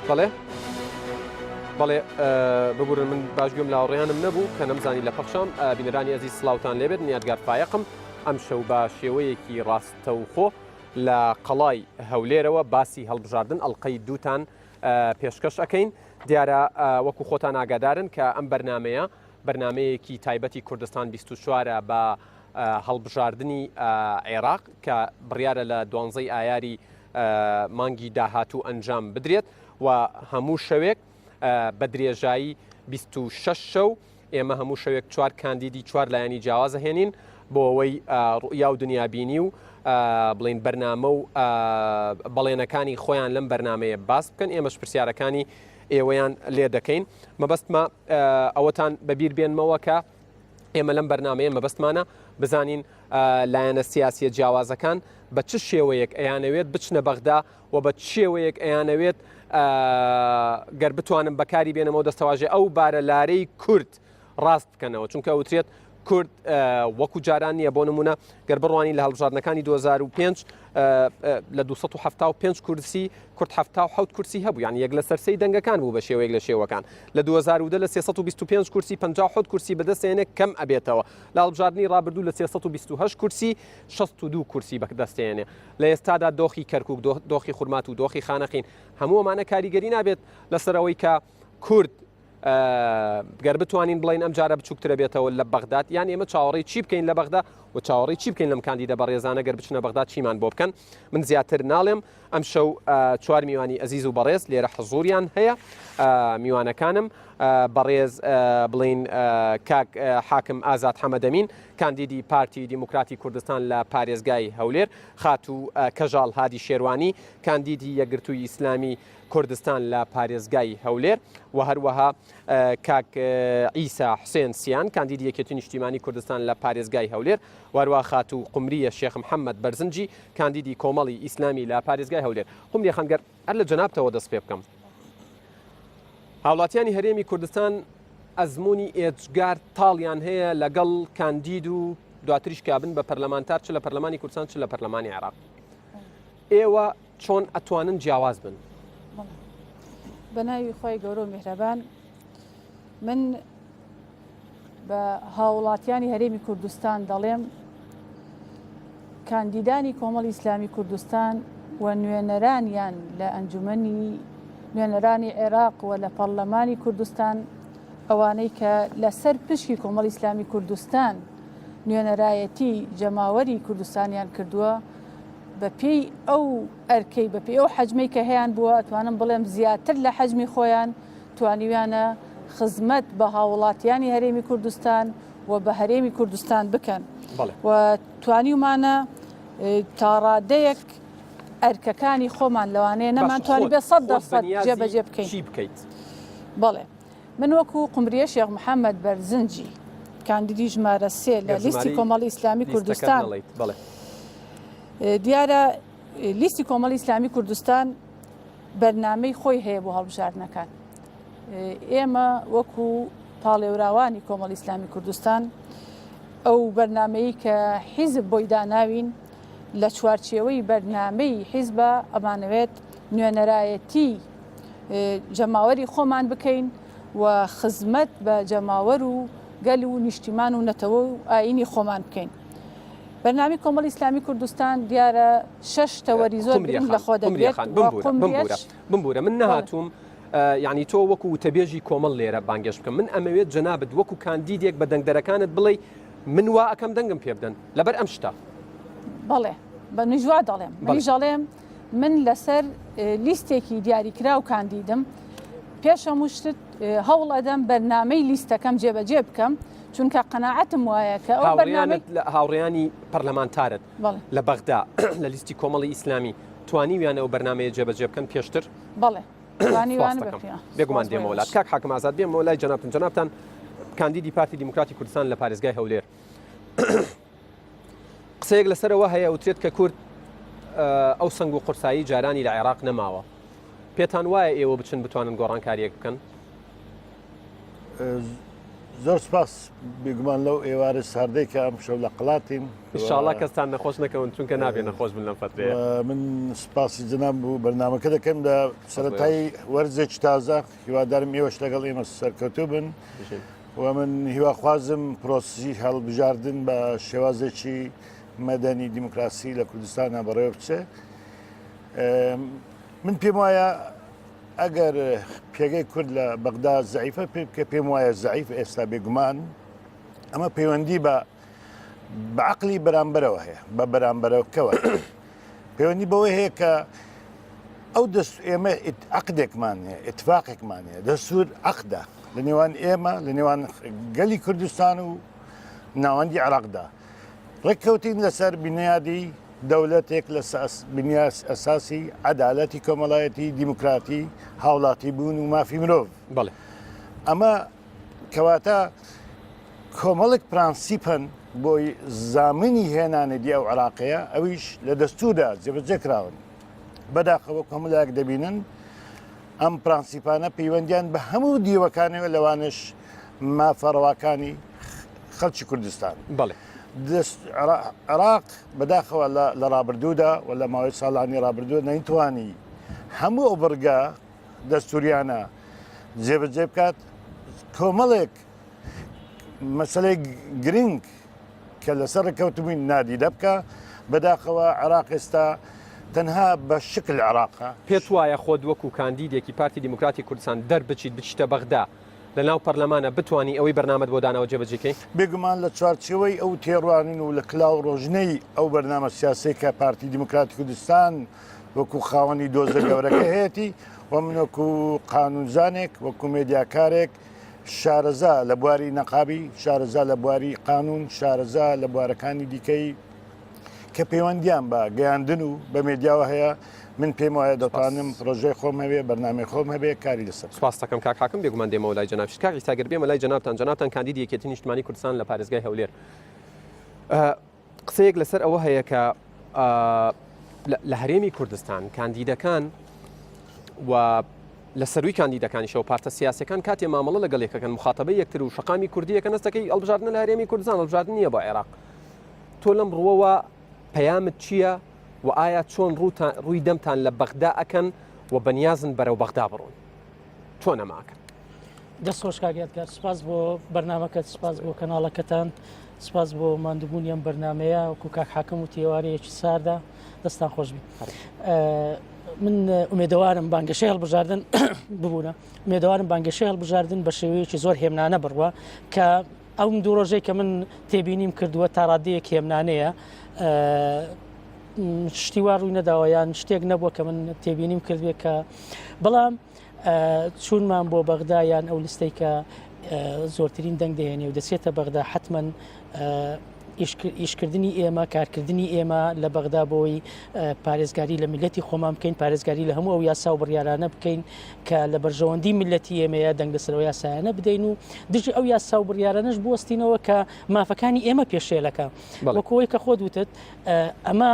بەڵێ بەڵێ ببورن من باش گوێم لاوڕیانم نەبوو کە نەمزانی لە پەخشام بینەرانی ئەزیز سڵاوتان لێبێت نیادگار فایەقم ئەم شەو بە شێوەیەکی ڕاستەوخۆ لە قەڵای هەولێرەوە باسی هەڵبژاردن ئەڵلقەی دووتان پێشکەش ئەەکەین دیارە وەکو خۆتان ئاگادارن کە ئەم بەرنمەیە بەرنمەیەکی تایبەتی کوردستان 24 بە هەڵبژاردنی عێراق کە بڕیارە لە دوانزەی ئایاری مانگی داهاتوو ئەنجام بدرێت و هەموو شەوێک بە درێژایی 26 شەو ئێمە هەموو شەوێک چوار کاندیدی چوار لایەنی جیاوازە هێنین بۆ ئەوەی ڕوئیا و دنیابینی و بڵین بەرنامە و بەڵێنەکانی خۆیان لەم بەرنمەیە باس بکەن ئێمەش پرسیارەکانی ئێوەیان لێ دەکەین مەبەستمە ئەوەتان بەبیر بێنمەوە کە ئێمە لەم بەرنمەیە مەبەستمانە بزانین لایەنە سیاسیە جیاوازەکان بە چ شێوەیەک ئەیانەوێت بچنە بەغدا و بە چ شێوەیەک ئەیانەوێت گەر بتوانم بەکاری بێنەمەوە دەستەواژێ ئەو بارە لارەی کورد ڕاست بکەنەوە چونکە ئەوترێت کورد وەکو جاران نییە بۆ نمونە گەر بڕوانین لە هەڵبژاردنەکانی 2005 لە 275 کورسی کورد 77 کورسی هەبوو یان یەک لەسەر سێی دەنگەکان بوو بە شێوەیەک لە شێوەکان لە 2010 لە 325 کورسی 57 کورسی بەدەستێنێک کەم ئەبێتەوە لە هەڵبژاردنی ڕابردوو لە 328 کورسی 62 کورسی بەدەستێنێ لە ئێستادا دۆخی کەرکک دۆخی خورمات و دۆخی خانەقین هەموو ئەمانە کاریگەری نابێت لەسەر ئەوەی کە کورد گەر بتوانین بڵین ئەم جارە بچووکترە بێتەوە لە بەغداد یان ئێمە چاوەڕێی چی بکەین لە بەغدا و چاوەڕێی چی بکەین لەم کاندیدە بەڕێزانە گەر بچنە بەغدا چیمان بۆ بکەن من زیاتر ناڵێم ئەم شەو چوار میوانی ئەزیز و بەڕێز لێرە حزوریان هەیە میوانەکانم بەڕێز بڵین کاک حاکم ئازاد حەمەدەمین کاندیدی پارتی دیموکراتی کوردستان لە پارێزگای هەولێر خاتوو کەژاڵ هادی شێروانی کاندیدی یەکگرتووی ئیسلامی کوردستان لە پارێزگای هەولێر و هەروەها کاک عیسا حوسێن سیان کاندیدی یەکێتی نیشتیمانی کوردستان لە پارێزگای هەولێر و هەروەها خاتوو قومریە شێخ محەممەد بەرزنجی کاندیدی کۆمەڵی ئیسلامی لە پارێزگای هەولێر. قومریە خان گەر هەر لە جەنابتەوە دەست پێ بکەم. هاوڵاتیانی هەرێمی کوردستان ئەزمموی ئێجگار تاڵیان هەیە لەگەڵ کاندید و دواتریش کابن بە پەرلەمانتار چ لە پەرلەمانی کوردستان چ لە پەرلەمانی عێراق. ئێوە چۆن ئەتوانن جیاواز بن؟ بە ناوی خوای گەورە و میهرەبان من بە هاوڵاتیانی هەرێمی کوردستان دەڵێم کاندیدانی کۆمەڵی ئیسلامی کوردستان و نوێنەرانیان لە ئەنجومەنی نوێنەرانی عێراق و لە پەرلەمانی کوردستان ئەوانەی کە لەسەر پشکی کۆمەڵی ئیسلامی کوردستان نوێنەرایەتی جەماوەری کوردستانیان کردووە بە پێی ئەو ئەرکەی بە پێی ئەو حەجمەی کە هەیان بووە ئەتوانم بڵێم زیاتر لە حەجمی خۆیان توانیویانە خزمەت بە هاوڵاتیانی هەرێمی کوردستان و بە هەرێمی کوردستان بکەن و توانیومانە تاڕادەیەک ئەرکەکانی خۆمان لەوانەیە نەمانتوانی بێ 100% جێبەجێ بکەین. چی بکەیت؟ بەڵێ. من وەکو قومریە شێخ محەممەد بەرزنجی کاندیدی ژمارە سێ لە لیستی کۆمەڵی ئیسلامی کوردستان دیارە لیستی کۆمەڵی ئیسلامی کوردستان بەرنامەی خۆی هەیە بۆ هەڵبژاردنەکان ئێمە وەکو پاڵێوراوانی کۆمەڵی ئیسلامی کوردستان ئەو بەرنمەی کە حیزب بۆی داناوین لە چوارچێوەی بەرنمەی حیزبە ئەمانەوێت نوێنەرایەتی جەماوەری خۆمان بکەین و خزمەت بە جەماوەر و گەل و نیشتیمان و نەتەوە و ئایینی خۆمان بکەین. بەرنامەی کۆمەڵی ئیسلامی کوردستان دیارە شەش تەوەری زۆر گرنگ لە خۆ دەگرێت و قومریەش بمبورە من نەهاتووم یعنی تۆ وەکو وتەبێژی کۆمەڵ لێرە بانگێش بکەم من ئەمەوێت جەنابت وەکو کاندیدێک بە دەنگدەرەکانت بڵێ من وا ئەکەم دەنگم پێ بدەن لەبەر ئەم شتە. بەڵێ بە منیش وا دەڵێم منیش ئەڵێم من لەسەر لیستێکی دیاریکراو کاندیدم، پێش هەموو شتت هەوڵ ئەدەم بەرنامەی لیستەکەم جێبەجێ بکەم، چونکە قەناعەتم وایە کە ئەو بەرنامەی هاوڕێیانی پەرلەمانتارت لە بەغدا لە لیستی کۆمەڵی ئیسلامی توانیویانە ئەو بەرنامەیە جێبەجێ بکەن پێشتر؟ بەڵێ بێگومان دێمەوە لات کاک حاکم ئازاد بێمەوە لای جەنابتون جەنابتان کاندیدی پارتی دیموکراتی کوردستان لە پارێزگای هەولێر قسەیەک لەسەر ئەوە هەیە وترێت کە کورد ئەو سەنگ و قورسایی جارانی لە عێراق نەماوە. پێتان وایە ئێوە بچن بتوانن گۆڕانکارییەک بکەن؟ زۆر سپاس بێگومان لەو ئێوارە ساردەی کە ئەمشەو لە قەڵاتین. ئیشاڵا کەستان نەخۆش نەکەون چونکە نابێ نەخۆش بن لەم فەترەیە. من سپاسی جەناب و بەرنامەکە دەکەم لە سەرەتای وەرزێکی تازە هیوادارم ئێوەش لەگەڵ ئێمە سەرکەوتوو بن و من هیواخوازم پرۆسسی هەڵبژاردن بە شێوازێکی مەدەنی دیموکراسی لە کوردستانە بەڕێوە بچێ. من پێم وایە ئەگەر پێگەی کورد لە بەغدا زەعیفە پێ کە پێم وایە زەعیف ئێستا بێگومان ئەمە پەیوەندی بە بە عقلی بەرامبەرەوە هەیە بە بەرامبەرەکەوە پەیوەندی بەوە هەیە کە ئەو دەست ئێمە عقدێکمان هەیە اتفاقێکمان هەیە دەستور عقدە لە نێوان ئێمە لە نێوان گەلی کوردستان و ناوەندی عراقدا ڕێککەوتین لەسەر بنیادی دەولەتێک لە بنیاس ئەساسی عەدالەتی کۆمەڵایەتی، دیموکراتی، هاوڵاتی بوون و مافی مرۆڤ. بەڵێ. ئەمە کەواتە کۆمەڵێک پرانسیپ هەن بۆی زامنی هێنانە دی ئەو عراقەیە ئەویش لە دەستوردا جێبەجێ کراون. بەداخەوە کۆمەڵێک دەبینن ئەم پرانسیپانە پەیوەندیان بە هەموو دیوەکانەوە لەوانش مافە ڕەواکانی خەڵکی کوردستان. بەڵێ. عێراق بەداخەوە لە ڕابردوودا و لە ماوەی ساڵانی ڕابردوو نەیتوانی هەموو ئەو بڕگە دەستوریانە جێبەجێ بکات کۆمەڵێک مەسلەی گرنگ کە لەسەر ڕکەوتبووین نادیدە بکە بەداخەوە عێراق ئێستا تەنها بە شکل عێراقە. پێت وایە خۆت وەکو کاندیدێکی پارتی دیموکراتی کوردستان دەربچیت بچیتە بەغدا لە ناو پەرلەمانە بتوانی ئەوەی بەرنامەت بۆ داناوە جێبەجێ کەی؟ بێگومان لە چوارچێوەی ئەو تێڕوانین و لە کلاو ڕۆژنەی ئەو بەرنامە سیاسیەی کە پارتی دیموکراتی کوردستان وەکو خاوەنی دۆزە گەورەکە هەیەتی و من وەکو قانونزانێک وەکو مێدیاکارێک شارەزا لە بواری نەقابی شارەزا لە بواری قانون شارەزا لە بوارەکانی دیکەی کە پەیوەندیان بە گەیاندن و بە مێدیاوە هەیە، من پێم وایە دەتوانم پرۆژەی خۆم هەبێ، بەرنامەی خۆم هەبێ، کاری لەسەر بکەم. سوپاست دەکەم کاک حاکم، بێگومان دێمەوە لای جەنابیشت. کاک عیسا گەر بێمە لای جەنابتان، جەنابتان کاندیدی یەکێتی نیشتمانی کوردستان لە پارێزگای هەولێر. قسەیەک لەسەر ئەوە هەیە کە لە هەرێمی کوردستان کاندیدەکان و لە سەروی کاندیدەکانیشەوە پارتە سیاسەکان کاتێ مامەڵە لەگەڵ یەکەکەن مخاتەبەی یەکتر و شەقامی کوردیەکە نەستەکەی هەڵبژاردنە لە هەرێمی کوردستان هەڵبژاردن نییە بۆ عێراق. تۆ لەم ڕووەوە پەیامت چییە و ئایا چۆن ڕووتان ڕووی دەمتان لە بەغدا ئەکەن و بەنیازن بەرەو بەغدا بڕۆن؟ چۆن ئەمە ئەکەن؟ دەست خۆش کاک یادگار سپاس بۆ بەرنامەکەت سپاس بۆ کەناڵەکەتان سپاس بۆ ماندووبوونی ئەم بەرنمەیە وەکو کاک حاکم وتی ئێوارەیەکی ساردە دەستان خۆش بی من ئومێدەوارم بانگەشەی هەڵبژاردن ببوونە ئومێدەوارم بانگەشەی هەڵبژاردن بە شێوەیەکی زۆر هێمنانە بڕوە کە ئەوم دوو ڕۆژەی کە من تێبینیم کردووە تا ڕادەیەک هێمنانەیە شتی وا ڕووی نەداوە یان شتێک نەبووە کە من تێبینیم کردوێ کە بەڵام چوونمان بۆ بەغدا یان ئەو لیستەی کە زۆرترین دەنگ دەهێنێ و دەچێتە بەغدا حتمما ئیشکردنی ئێمە کارکردنی ئێمە لە بەغدا بۆی پارێزگاری لە میلەتی خۆمان بکەین پارێزگاری لە هەموو ئەو یاسا و بڕیارانە بکەین کە لە بەرژەوەندی میلەتی ئێمەیە دەنگ لەسەر ئەو یاسایانە بدەین و دژی ئەو یاسا و بڕیارانەش بوەستینەوە کە مافەکانی ئێمە پێشێلەکە وەکەوەی کە خۆت وتت ئەمە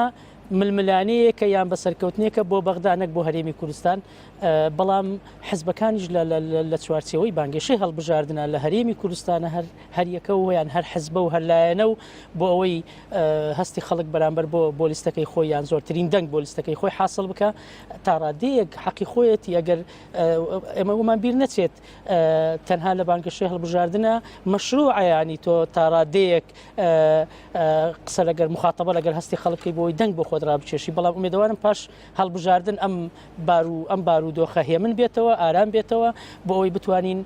ململانەیەکە یان بەسەرکەوتنێکە بۆ بەغدا نەک بۆ هەرێمی کوردستان بەڵام حزبەکانیش لە چوارچێوەی بانگێشەی هەڵبژاردنە لە هەرێمی کوردستانە هەر هەریەکە و یان هەر حزبە و هەر لایەنە و بۆ ئەوەی هەستی خەڵک بەرامبەر بۆ بۆ لیستەکەی خۆی یان زۆرترین دەنگ بۆ لیستەکەی خۆی حاصل بکە تا ڕادەیەک حەقی خۆیەتی ئەگەر ئێمە ومان بیر نەچێت تەنها لە بانگەشەی هەڵبژاردنە مەشروعە ینی تۆ تا ڕادەیەک قسە لەگەر مخاتەبە لەگەر هەستی خەڵکی بۆی دەنگ بۆ خۆت ڕابچێشی بەڵام ئومێدەوارم پاش هەڵبژاردن ئەم بارو ئەم بارودۆخە هێمن بێتەوە ئارام بێتەوە بۆ ئەوەی بتوانین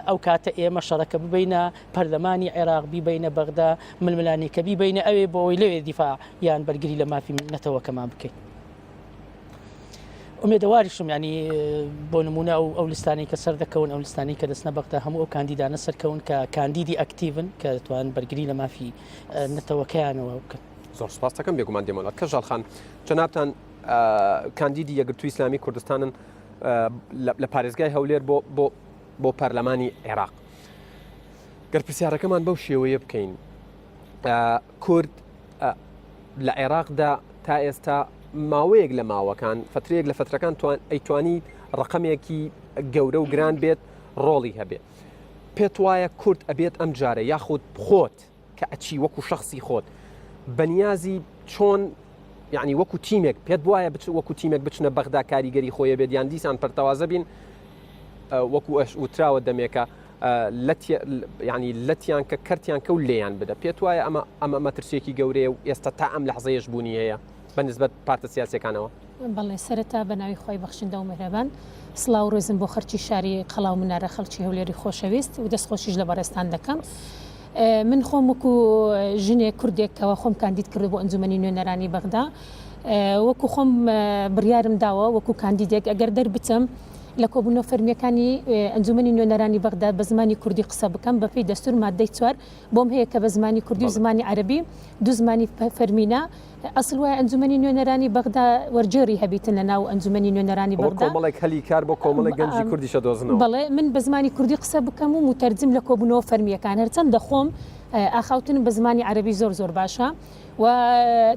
ئەو کاتە ئێمە شەڕەکە ببینە پەرلەمانی عێراق بیبینە بەغدا ململانێکە بیبینە ئەوێ بۆ ئەوەی لەوێ دیفاع یان بەرگری لە مافی نەتەوەکەمان بکەین. ئومێدەواریشم ینی بۆ نمونە ئەو ئەو لیستانەی کە سەر دەکەون ئەو لیستانەی کە دەستنە بەغدا هەموو ئەو کاندیدانە سەرکەون کە کاندیدی ئەکتیڤن کە دەتوان بەرگری لە مافی نەتەوەکەیانەوە بکەن. زۆر سپاس دەکەم بێگومان دێمەوە کەژاڵ خان جەنابتان کاندیدی یەکگرتووی ئیسلامی کوردستانن لە پارێزگای هەولێر بۆ بۆ بۆ پەرلەمانی عێراق گەر پرسیارەکەمان بەو شێوەیە بکەین کورد لە عێراقدا تا ئێستا ماوەیەک لە ماوەکان فترەیەک لە فترەکان توان ئەیتوانی ڕقەمێکی گەورە و گران بێت ڕۆڵی هەبێ. پێت وایە کورد ئەبێت ئەم جارە یاخود خۆت کە ئەچی وەکو شخصی خۆت بەنیازی چۆن یعنی وەکو تیمێک پێت وایە بچ وەکو تیمێک بچنە بەغدا کاریگەری خۆیە بێت یان دیسان پەرتەوازە بین وەکو ئەش وتراوە دەمێکە ینی لەتیان کە کەرتیان کە و لێیان بدە پێت وایە ئەمە ئەمە مەترسیەکی گەورەیە و ئێستا تا ئەم لەحزەیەش بوونی هەیە بە نسبەت پارتە سیاسیەکانەوە؟ بەڵێ سەرەتا بە ناوی خوای بەخشندە و میهرەبان سڵاو و ڕێزم بۆ خەرکی شاری قەڵا و منارە خەڵکی هەولێری خۆشەویست و دەستخۆشیش لە بەڕێزتان دەکەم. من خۆم وەکو ژنێک کوردێک کەوا خۆم کاندید کردو بۆ ئەنجومەنی نوێنەرانی بەغدا وەکو خۆم بڕیارم داوە وەکو کاندیدێک ئەگەر دەربچم لە کۆبوونەوە فەرمیەکانی ئەنجومەنی نوێنەرانی بەغدا بە زمانی کوردی قسە بکەم بەپێی دەستور مادەی چوار بۆم هەیە کە بە زمانی کوردی و زمانی عەرەبی دوو زمانی فەرمینە ئەسڵ وایە ئەنجومەنی نوێنەرانی بەغدا وەرگێڕی هەبیتن لە ناو ئەنجومەنی نوێنەرانی بەغدا. کۆمەڵێک هەلی کار بۆ کۆمەڵێک گەنجی کوردیش ئەدۆزنەوە. بەڵێ من بە زمانی کوردی قسە بکەم و موتەرجم لە کۆبوونەوە فەرمییەکان هەرچەندە خۆم ئاخاوتنم بە زمانی عەرەبی زۆر زۆر باشە و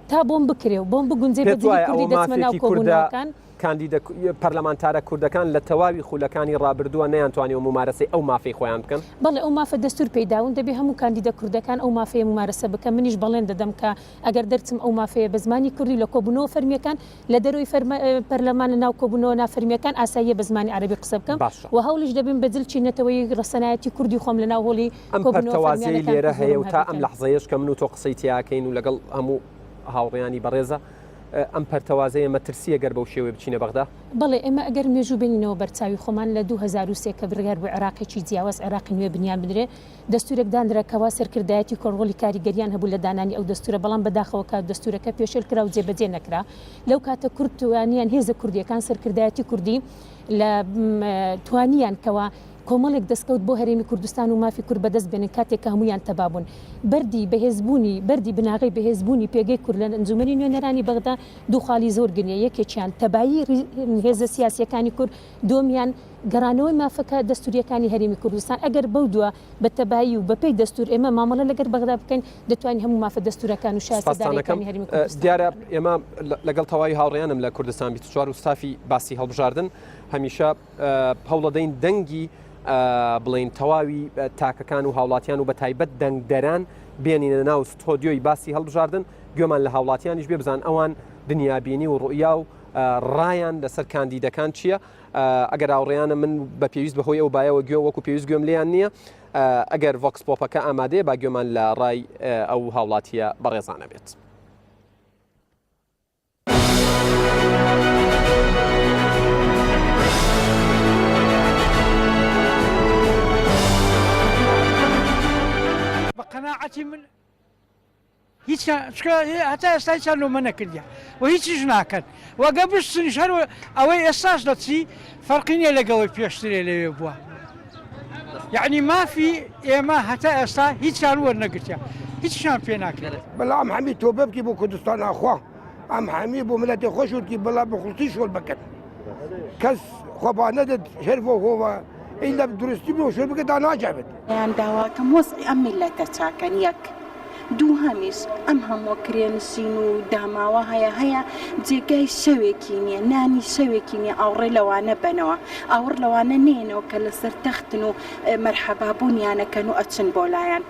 تا بۆم بکرێ و بۆم بگونجێ بە پێت جلی وایە کوردی ئەوە دەچمە ناو مافێکی کوردە کۆبوونەوەکان؟ کاندیدە پەرلەمانتارە کوردەکان لە تەواوی خولەکانی ڕابردووە نەیانتوانیوە مومارەسەی ئەو مافەی خۆیان بکەن؟ بەڵێ ئەو مافە دەستوور پێی داون، دەبێ هەموو کاندیدە کوردەکان ئەو مافەیە مومارەسە بکەن، منیش بەڵێن دەدەم کە ئەگەر دەرچم ئەو مافەیە بە زمانی کوردی لە کۆبوونەوە فەرمییەکان لە دەرەوەی پەرلەمان لە ناو کۆبوونەوە نافەرمییەکان ئاساییە بە زمانی عەرەبی قسە بکەم باشە. و هەوڵیش دەبم بە جلکی نەتەوەیی ڕەسەنایەتی کوردی خۆم لە ناو هۆڵی ئەم کۆبوونەوە پەرتەوازەی فەرمیانەکان لێرە هەیە حزوورم و تا ئەم هەبێتن. لەحزەیەش کە من و تۆ قسەی تیاکەین و لەگەڵ هەموو هاوڕێیانی بەڕێزە، ئەم پەرتەوازەیە مەترسییە گەر بەو شێوەیە بچینە بەغدا؟ بەڵێ، ئێمە ئەگەر مێژوو بێنینەوە بەرچاوی خۆمان لە 2003 کە بڕیار بوو عێراقێکی جیاواز، عێراقی نوێ بنیان بنرێ، دەستوورێک دانرا کەوا سەرکردایەتی کۆن ڕۆڵی کاریگەریان هەبوو لە دانانی ئەو دەستوورە، بەڵام بەداخەوە کە دەستوورەکە پێشێل کرا و جێبەجێ نەکرا. لەو کاتە کورد توانیان، هێزە کوردییەکان، سەرکردایەتی کوردی لە توانیان کەوا کۆمەڵێک دەستکەوت بۆ هەرێمی کوردستان و مافی کورد بەدەست بێنن کاتێک کە هەموویان تەبا بوون. بەردی بەهێزبوونی بەردی بناغەی بەهێزبوونی پێگەی کورد لە ئەنجومەنی نوێنەرانی بەغدا دوو خاڵی زۆر گرنگە یەکێکیان تەبایی هێزە سیاسییەکانی کورد دووەمیان گەڕانەوەی مافەکە دەستورییەکانی هەرێمی کوردستان ئەگەر بەو دووە بە تەبایی و بەپێی دەستور ئێمە مامەڵە لەگەر بەغدا بکەین دەتوانین هەموو مافە دەستورەکان و شایستە سپاستان ئەکەم. داراییەکانی هەرێمی کوردستان دیارە ئێمە لەگەڵ تەواوی هاوڕێیانم لە کوردستان 24 و ستافی باسی هەڵبژاردن هەمیشە هەوڵەدەین دەنگی بڵین تەواوی تاکەکان و هاوڵاتیان و بە تایبەت دەنگدەران بێنینە ناو ستۆدیۆی باسی هەڵبژاردن گوێمان لە هاوڵاتیانیش بێ بزان ئەوان دنیابینی و ڕوئیا و ڕایان لەسەر کاندیدەکان چییە ئەگەر هاوڕێیانە من بە پێویست بەهۆی ئەو بایەوە گوێ وەکو پێویست گوێم لیان نییە ئەگەر vox pop ەکە ئامادەیە با گوێمان لە ڕای ئەو هاوڵاتیە بەڕێزانە بێت. بە قەناعەتی من هیچیان چکە هەتا ئێستا هیچیان لۆمە نەکردیە و هیچیش ناکەن و گە بشتنیش هەر ئەوەی ئێستاش دەچی فەرقی نییە لەگەڵی پێشترێ لەوێ بووە یعنی مافی ئێمە هەتا ئێستا هیچیان وەرنەگرتیە هیچیان پێ ناکرێت. بەڵا ئەم هەمی تۆبە بکی بۆ کوردستان ئاخوا ئەم هەمی بۆ ملەتی خۆش وتکی بەڵا بە خوڵتی شۆل بکەن کەس خۆبا نەدت هێرفۆ هۆوە ئیلا دروستی بۆ شۆل بکە دا ناجابێت. یان داواکەم وەزعی ئەم میللەتە چاکەن یەک دووهەمیش ئەم هەمووە کرێنشین و داماوە هەیە هەیە جێگای شەوێکی نییە نانی شەوێکی نییە ئاوڕێ لەوانە بەنەوە ئاوڕ لەوانە نێنەوە کە لەسەر تەختن و مەرحەبا بوونیانەکەن و ئەچن بۆ لایان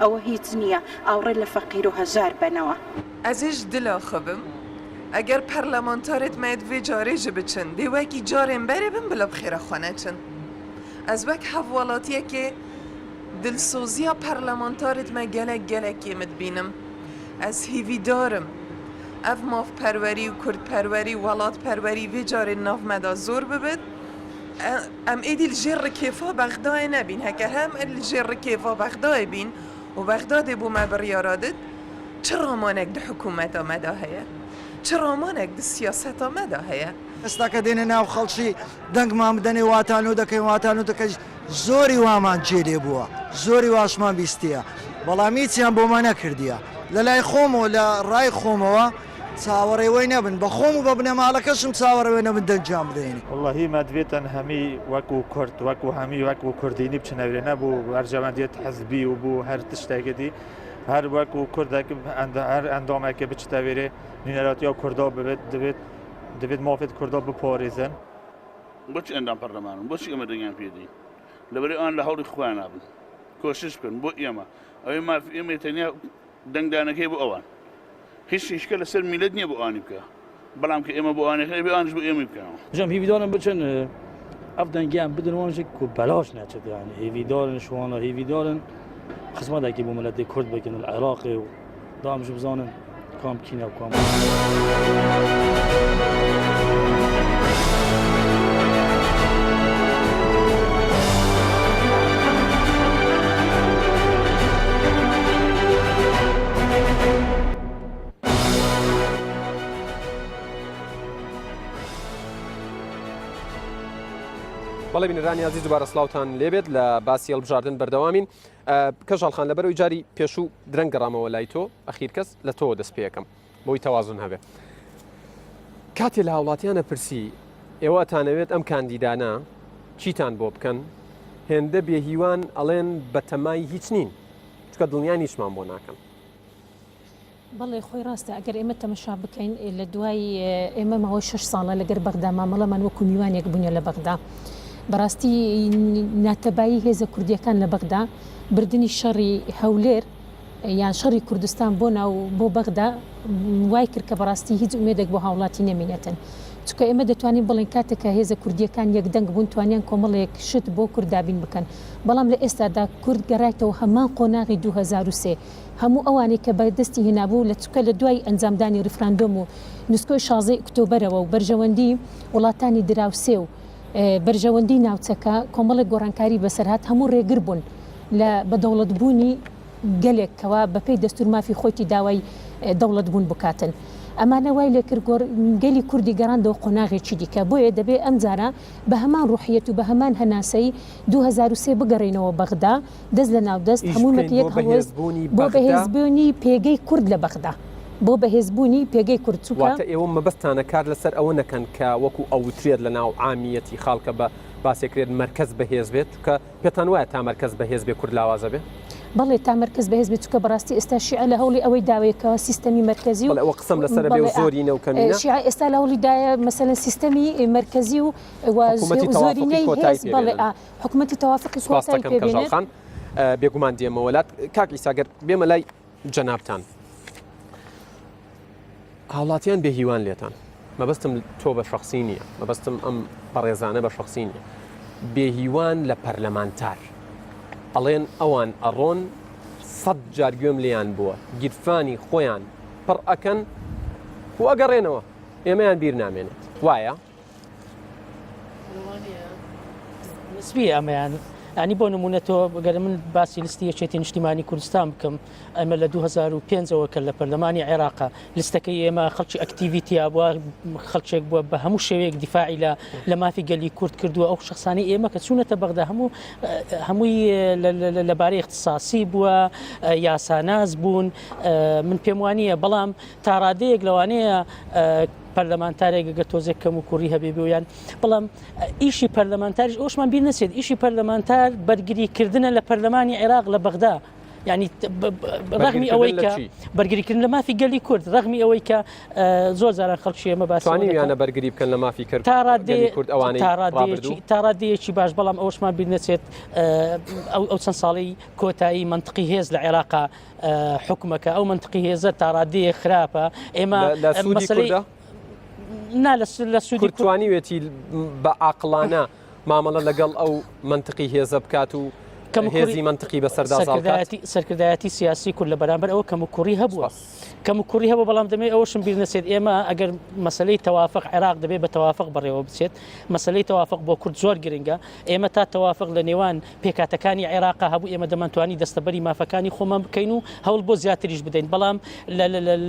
ئەوە هیچ نییە ئاوڕێ لە فەقیر و هەژار بەنەوە. ئەزێ ژ دلا خو بم ئەگەر پەرلەمانتارێت مەێت ڤێ جارێ ژ بچن دێ وەکی جارێن بەرێ بن بلا بخێرا خوە نەچن ئەز وەک هەڤوەڵاتیەکێ دلسۆزیا پەرلەمانتارێت مە گەلەک گەلەک کێم دبینم ئەز هیڤیدارم ئەڤ مافپەروەری و کوردپەروەری و وەڵاتپەروەری ڤێ جارێ ناڤ مەدا زۆر ببت ئەم ئێدی لژێر ڕکێفا بەغدایێ نەبین هەکەر هەم لژێر ڕکێفا بەغدایێ بین و بەغدا دێ بۆ مە بڕیارا دد چ ڕامانێک د حکوومەتا مەدا هەیە؟ چ ڕامانێک د سیاسەتا مەدا هەیە؟ ئێستا کە دێنە ناو خەڵکی دەنگمان بدەنێ واتان لۆ دەکەین واتان لۆ دەکەین زۆری وامان جێ لێ بووە زۆری واشمان بیستیە بەڵام هیچیان بۆمان نەکردیە لە لای خۆمەوە لە ڕای خۆمەوە چاوەڕێوەی نەبن بە خۆم و بە بنەماڵەکەشم چاوەڕێوەی نەبن دەنگیان بدەینێ. وەڵاهی مە دڤێتن هەمی وەکو کورد وەکو هەمی وەکو کوردینی بچنە وێرێ نە بۆ بەرژەوەندیەت حزبی و بۆ هەر تشتێکی دی هەر وەکو کوردێک هەر ئەندامێکێ بچتە وێرێ نوێنەراتیا کوردا ببێت دەبێت دەبێت مافێت کوردا بپارێزن. بۆچی ئەندام پەرلەمانن؟ بۆچی ئێمە دەنگیان پێ دەین؟ لەبەرئەوەی ئەوان لە هەوڵی خۆیان نابن. کۆشش بکەن بۆ ئێمە ئەوەی مافی ئێمەیە تەنیا دەنگدانەکەی بۆ ئەوان هیچ هیچکە لەسەر میلەت نییە بۆ ئەوانی بکە بەڵام کە ئێمە بۆ ئەوانەکە ئەبێ ئەوانش بۆ ئێمەی بکەنەوە. جەم هیویدارم بچن ئەف دەنگیان بدن وان ژی کو بەلاش نەچێت یانی هیویدارن شوانە هیویدارن خزمەتێکی بۆ ملەتی کورد بکەن لە عێراقێ و دام ژ بزانن کام کینە و کام بەڵێ بینەرانی ئازیز دووبارە سڵاوتان لێبێت لە باسی هەڵبژاردن بەردەوامین کەژاڵ خان لەبەرەوەی جاری پێشوو درەنگ گەڕامەوە لای تۆ ئەخیر کەس لە تۆوە دەست پێەکەم بۆی تەوازن هەبێ کاتێ لە هاوڵاتیانە پرسی ئێوە تانەوێت ئەم کاندیدانە چیتان بۆ بکەن هێندە بێهیوان ئەڵێن بەتەمای هیچ نین چکە دڵنیان هیچمان بۆ ناکەن. بەڵێ خۆی ڕاستە ئەگەر ئێمە تەمەشا بکەین لە دوای ئێمە ماوەی شەش ساڵە لەگەر بەغدا مامەڵەمان وەکو میوانێک بووینە لە بەغدا بەڕاستی ناتەبایی هێزە کوردیەکان لە بەغدا بردنی شەڕی هەولێر یان شەڕی کوردستان بۆ ناو بۆ بەغدا وای کرد کە بەڕاستی هیچ ئومێدێک بۆ هاوڵاتی نەمینێتن چونکە ئێمە دەتوانین بڵێین کاتێک کە هێزە کوردیەکان یەکدەنگ بوون توانیان کۆمەڵێک شت بۆ کورد دابین بکەن بەڵام لە ئێستادا کورد گەڕایتەوە هەمان قۆناغی 2003 هەموو ئەوانەی کە بە دەستی هێنابوو لە چونکە لە دوای ئەنجامدانی ڕیفراندۆم و نسکۆی شازدەی ئوکتۆبەرەوە و بەرژەوەندی وڵاتانی دراوسێ و بەرژەوەندی ناوچەکە کۆمەڵێک گۆڕانکاری بەسەر هات هەموو ڕێگر بوون لە بە دەوڵەت بوونی گەلێک کەوا بە پێی دەستور مافی خۆیتی داوای دەوڵەت بوون بکاتن ئەمانە وای لێکرد گۆڕ گەلی کوردی گەڕاندەوە قۆناغێکی دیکە بۆیە دەبێ ئەمجارە بە هەمان ڕوحیەت و بە هەمان هەناسەی 2003 بگەڕێینەوە بەغدا دەست لە ناو دەست ئیش هەموو بکەین یەک بۆ هەڵوێست بەهێزبوونی بۆ بەغدا. بەهێزبوونی پێگەی کورد لە بەغدا بۆ بەهێزبوونی پێگەی کورد چونکە. واتە ئێوە مەبەستتانە کار لەسەر ئەوە نەکەن کە وەکو ئەوترێت لە ناو عامیەتی خاڵکە بە باسێکرێت مەرکەز بەهێز بێت چونکە پێتان وایە تا مەرکەز بەهێز بێ کورد لاوازە بێ؟ بەڵێ تا مەرکەز بەهێز بێ چونکە بەڕاستی ئێستا شیعە لە هەوڵی ئەوەی داوەیە کەوا سیستەمی مەرکەزی و بەڵێ ئەوە قسەم لەسەرە بێ و بەڵێ ئا زۆرینە و کەمینە. شیعە ئێستا لە هەوڵی دایە مەسەلەن سیستەمی مەرکەزی و و حکوومەتی تەوافوقی زۆرینەی کۆتایی هێز پێ بەڵێ بێنن. ئا حکومەتی تەوافقی سوپاست کۆتای دەکەم پێ کەژاڵ بێنێت. خان بێگومان دێمەوە لات کاک عیسا گەر بێمە لای جەنابتان هاوڵاتیان بێ هیوان لێتان مەبەستم تۆ بە شخصی نییە مەبەستم ئەم بەڕێزانە بە شخصی نییە بێهیوان لە پەرلەمانتار ئەڵێن ئەوان ئەڕۆن سەد جار گوێم لێیان بووە گیرفانی خۆیان پڕ ئەکەن و ئەگەڕێنەوە ئێمەیان بیر نامێنێت وایە؟ نسبیە ئەمەیان ینی بۆ نمونە تۆ گەر من باسی لیستی یەکێتی نیشتیمانی کوردستان بکەم ئەمە لە 2005ەوە کە لە پەرلەمانی عێراقا لیستەکەی ئێمە خەڵکی ئەکتیڤی تیا بووە خەڵکێک بووە بە هەموو شێوەیەک دیفاعی لە لە مافی گەلی کورد کردووە ئەو شخصانی ئێمە کە چوونەتە بەغدا هەموو هەمووی لەبارەی اختصاصی بووە یاساناس بوون من پێم وانە بەڵام تاڕادەیەک لەوانەیە پەرلەمانتارێک گەر تۆزێک کەم و کوڕی هەبێ بۆ یان بەڵام ئیشی پەرلەمانتاریش ئەوشمان بیر نەچێت ئیشی پەرلەمانتار بەرگری کردنە لە پەرلەمانی عێراق لە بەغدا ینی ڕغمی ئەوەی کە بەرگریکردن لە مافی گەلی کورد ڕغمی ئەوەی کە زۆر جاران خەڵکی ئێمە باسوانیانە بەرگری بکەن لە مافی کرد کورد ئەوانەی تاڕادەیەکی باش بەڵام ئەوشمان بیر نەچێت ئەو چەند ساڵی کۆتایی منطقی هێز لە عێراقا حوکمەکە ئەو مەنتقی هێزە تاڕادەیەک خراپە ئێمە لە سوودی کوردە؟ نا لە سوودی کورد توانیوێتی بە عاقڵانە مامەڵە لەگەڵ ئەو مەنتقی هێزە بکات و هێزی مەنتقی بەسەردا زاڵ بکات؟ سەرکردایەتی سیاسی کورد لە بەرامبەر ئەوە کەموکوڕی هەبووە. کەموکوڕی هەبوو بەڵام دەمێ ئەوەشم بیر نەچێت ئێمە ئەگەر مەسلەی تەوافق عێراق دەبێت بە تەوافق بەڕێوە بچێت مەسلەی تەوافق بۆ کورد زۆر گرنگە ئێمە تا تەوافق لە نێوان پێکهاتەکانی عێراقا هەبوو ئێمە دەمانتوانی دەستەبەری مافەکانی خۆمان بکەین و هەوڵ بۆ زیاتریش بدەین بەڵام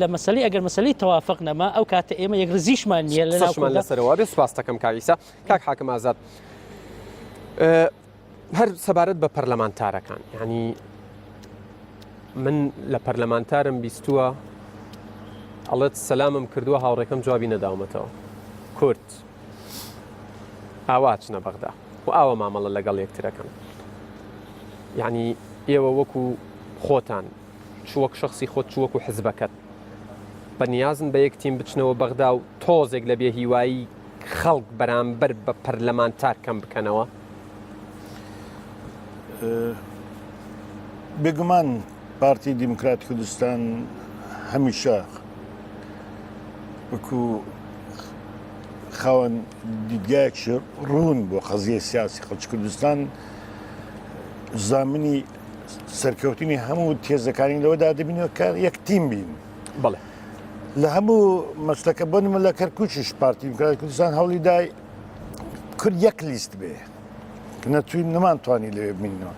لە مەسەلەی ئەگەر مەسەلەی تەوافق نەما ئەو کاتە ئێمە یەکڕیزیشمان نییە لە ناو قسەشمان کورددا. لەسەرەوە بێ سوپاس دەکەم کاک عیسا. کاک حاکم ئازاد هەر سەبارەت بە پەرلەمانتارەکان یعنی من لە پەرلەمانتارم بیستووە ئەڵێت سەلامم کردووە هاوڕێکەم جوابی نەداومەتەوە کورد ئاوا ئەچنە بەغدا و ئاوا مامەڵە لەگەڵ یەکترەکەن یعنی ئێوە وەکو خۆتان چ وەک شخصی خۆت چ وەکو حزبەکەت بە نیازن بە یەک تیم بچنەوە بەغدا و تۆزێک لە بێهیوایی خەڵک بەرامبەر بە پەرلەمانتار کەم بکەنەوە؟ بێگومان پارتی دیموکراتی کوردستان هەمیشە وەکو خاوەن دیدگایەکی ڕوون بۆ قەزیەی سیاسی خەڵکی کوردستان زامنی سەرکەوتنی هەموو تێزەکانی لەوەدا دەبینەوە کە یەک تیم بین. بەڵێ. لە هەموو مەسلەکە بۆ نمونە لە کەرکووکیش پارتی دیموکراتی کوردستان هەوڵی دای کورد یەک لیست بێ نەتوین نەمانتوانی لەوێ بمینەوە.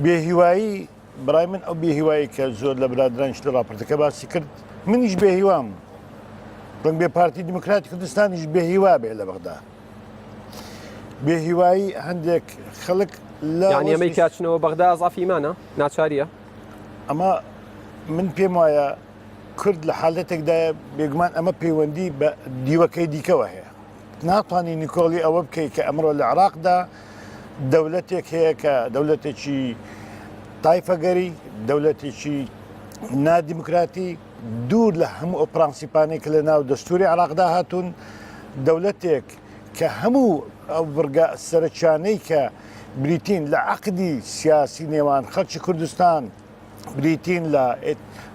بێهیوایی بەڕای من ئەو بێهیوایی کە زۆر لە برادرانیش لە ڕاپۆرتەکە باسی کرد منیش بێهیوام ڕەنگ بێ پارتی دیموکراتی کوردستانیش بێهیوا بێ لە بەغدا بێهیوایی هەندێک خەڵک لە یانی ئەمەی کاچنەوە بەغدا ئەزعەف ئیمانە ناچاریە ئەمە من پێم وایە کورد لە حالەتێکدایە بێگومان ئەمە پەیوەندی بە دیوەکەی دیکەوە هەیە ناتوانی نکۆڵی ئەوە بکەیت کە ئەمڕۆ لە عێراقدا دەولەتێک هەیە کە دەولەتێکی تایفەگەری، دەولەتێکی نادیموکراتی، دوور لە هەموو ئەو پرانسیپانەی کە لە ناو دەستوری عێراقدا هاتوون، دەولەتێک کە هەموو ئەو بڕگە سەرەکیانەی کە بریتین لە عەقدی سیاسی نێوان خەڵکی کوردستان، بریتین لە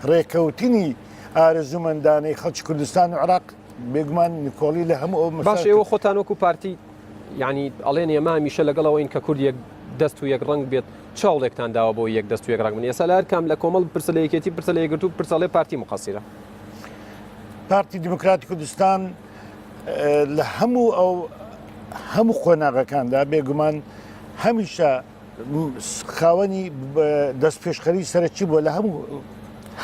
ڕێکەوتنی ئارەزوومەندانەی خەڵکی کوردستان و عێراق، بێگومان نکۆڵی لە هەموو ئەو باشە ئێوە خۆتان وەکو پارتی یعنی ئەڵێن ئێمە هەمیشە لەگەڵ ئەوەین کە کورد یەک دەست و یەک ڕەنگ بێت چ هەوڵێکتان داوە بۆ یەک دەست و یەک ڕەنگ بن ئێستا لە هەر کام لە کۆمەڵ پرسە لە یەکێتی پرسە لە یەکگرتوو پرسە ئەڵێ پارتی مقەسیرە. پارتی دیموکراتی کوردستان لە هەموو ئەو هەموو قۆناغەکاندا بێگومان هەمیشە خاوەنی دەستپێشخەری سەرەکی بووە لە هەموو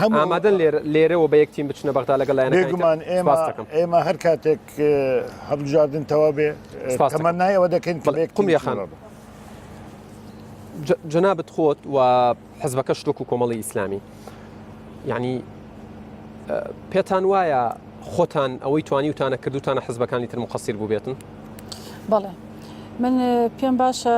هەموو ئامادەن لێرەوە بە یەک تیم بچنە بەغدا لەگەڵ لایەنەکانی تر؟ بێگومان ئێمە ئێمە هەر کاتێک هەڵبژاردن تەواو بێ تەمەنای ئەوە دەکەین کە بە یەک تیم قومریە خان جەنابت خۆت و حزبەکەشت وەکو کۆمەڵی ئیسلامی یعنی پێتان وایە خۆتان ئەوەی توانیوتانە کردوتانە حزبەکانی تر مقصیر بووبێتن؟ بەڵێ من پێم باشە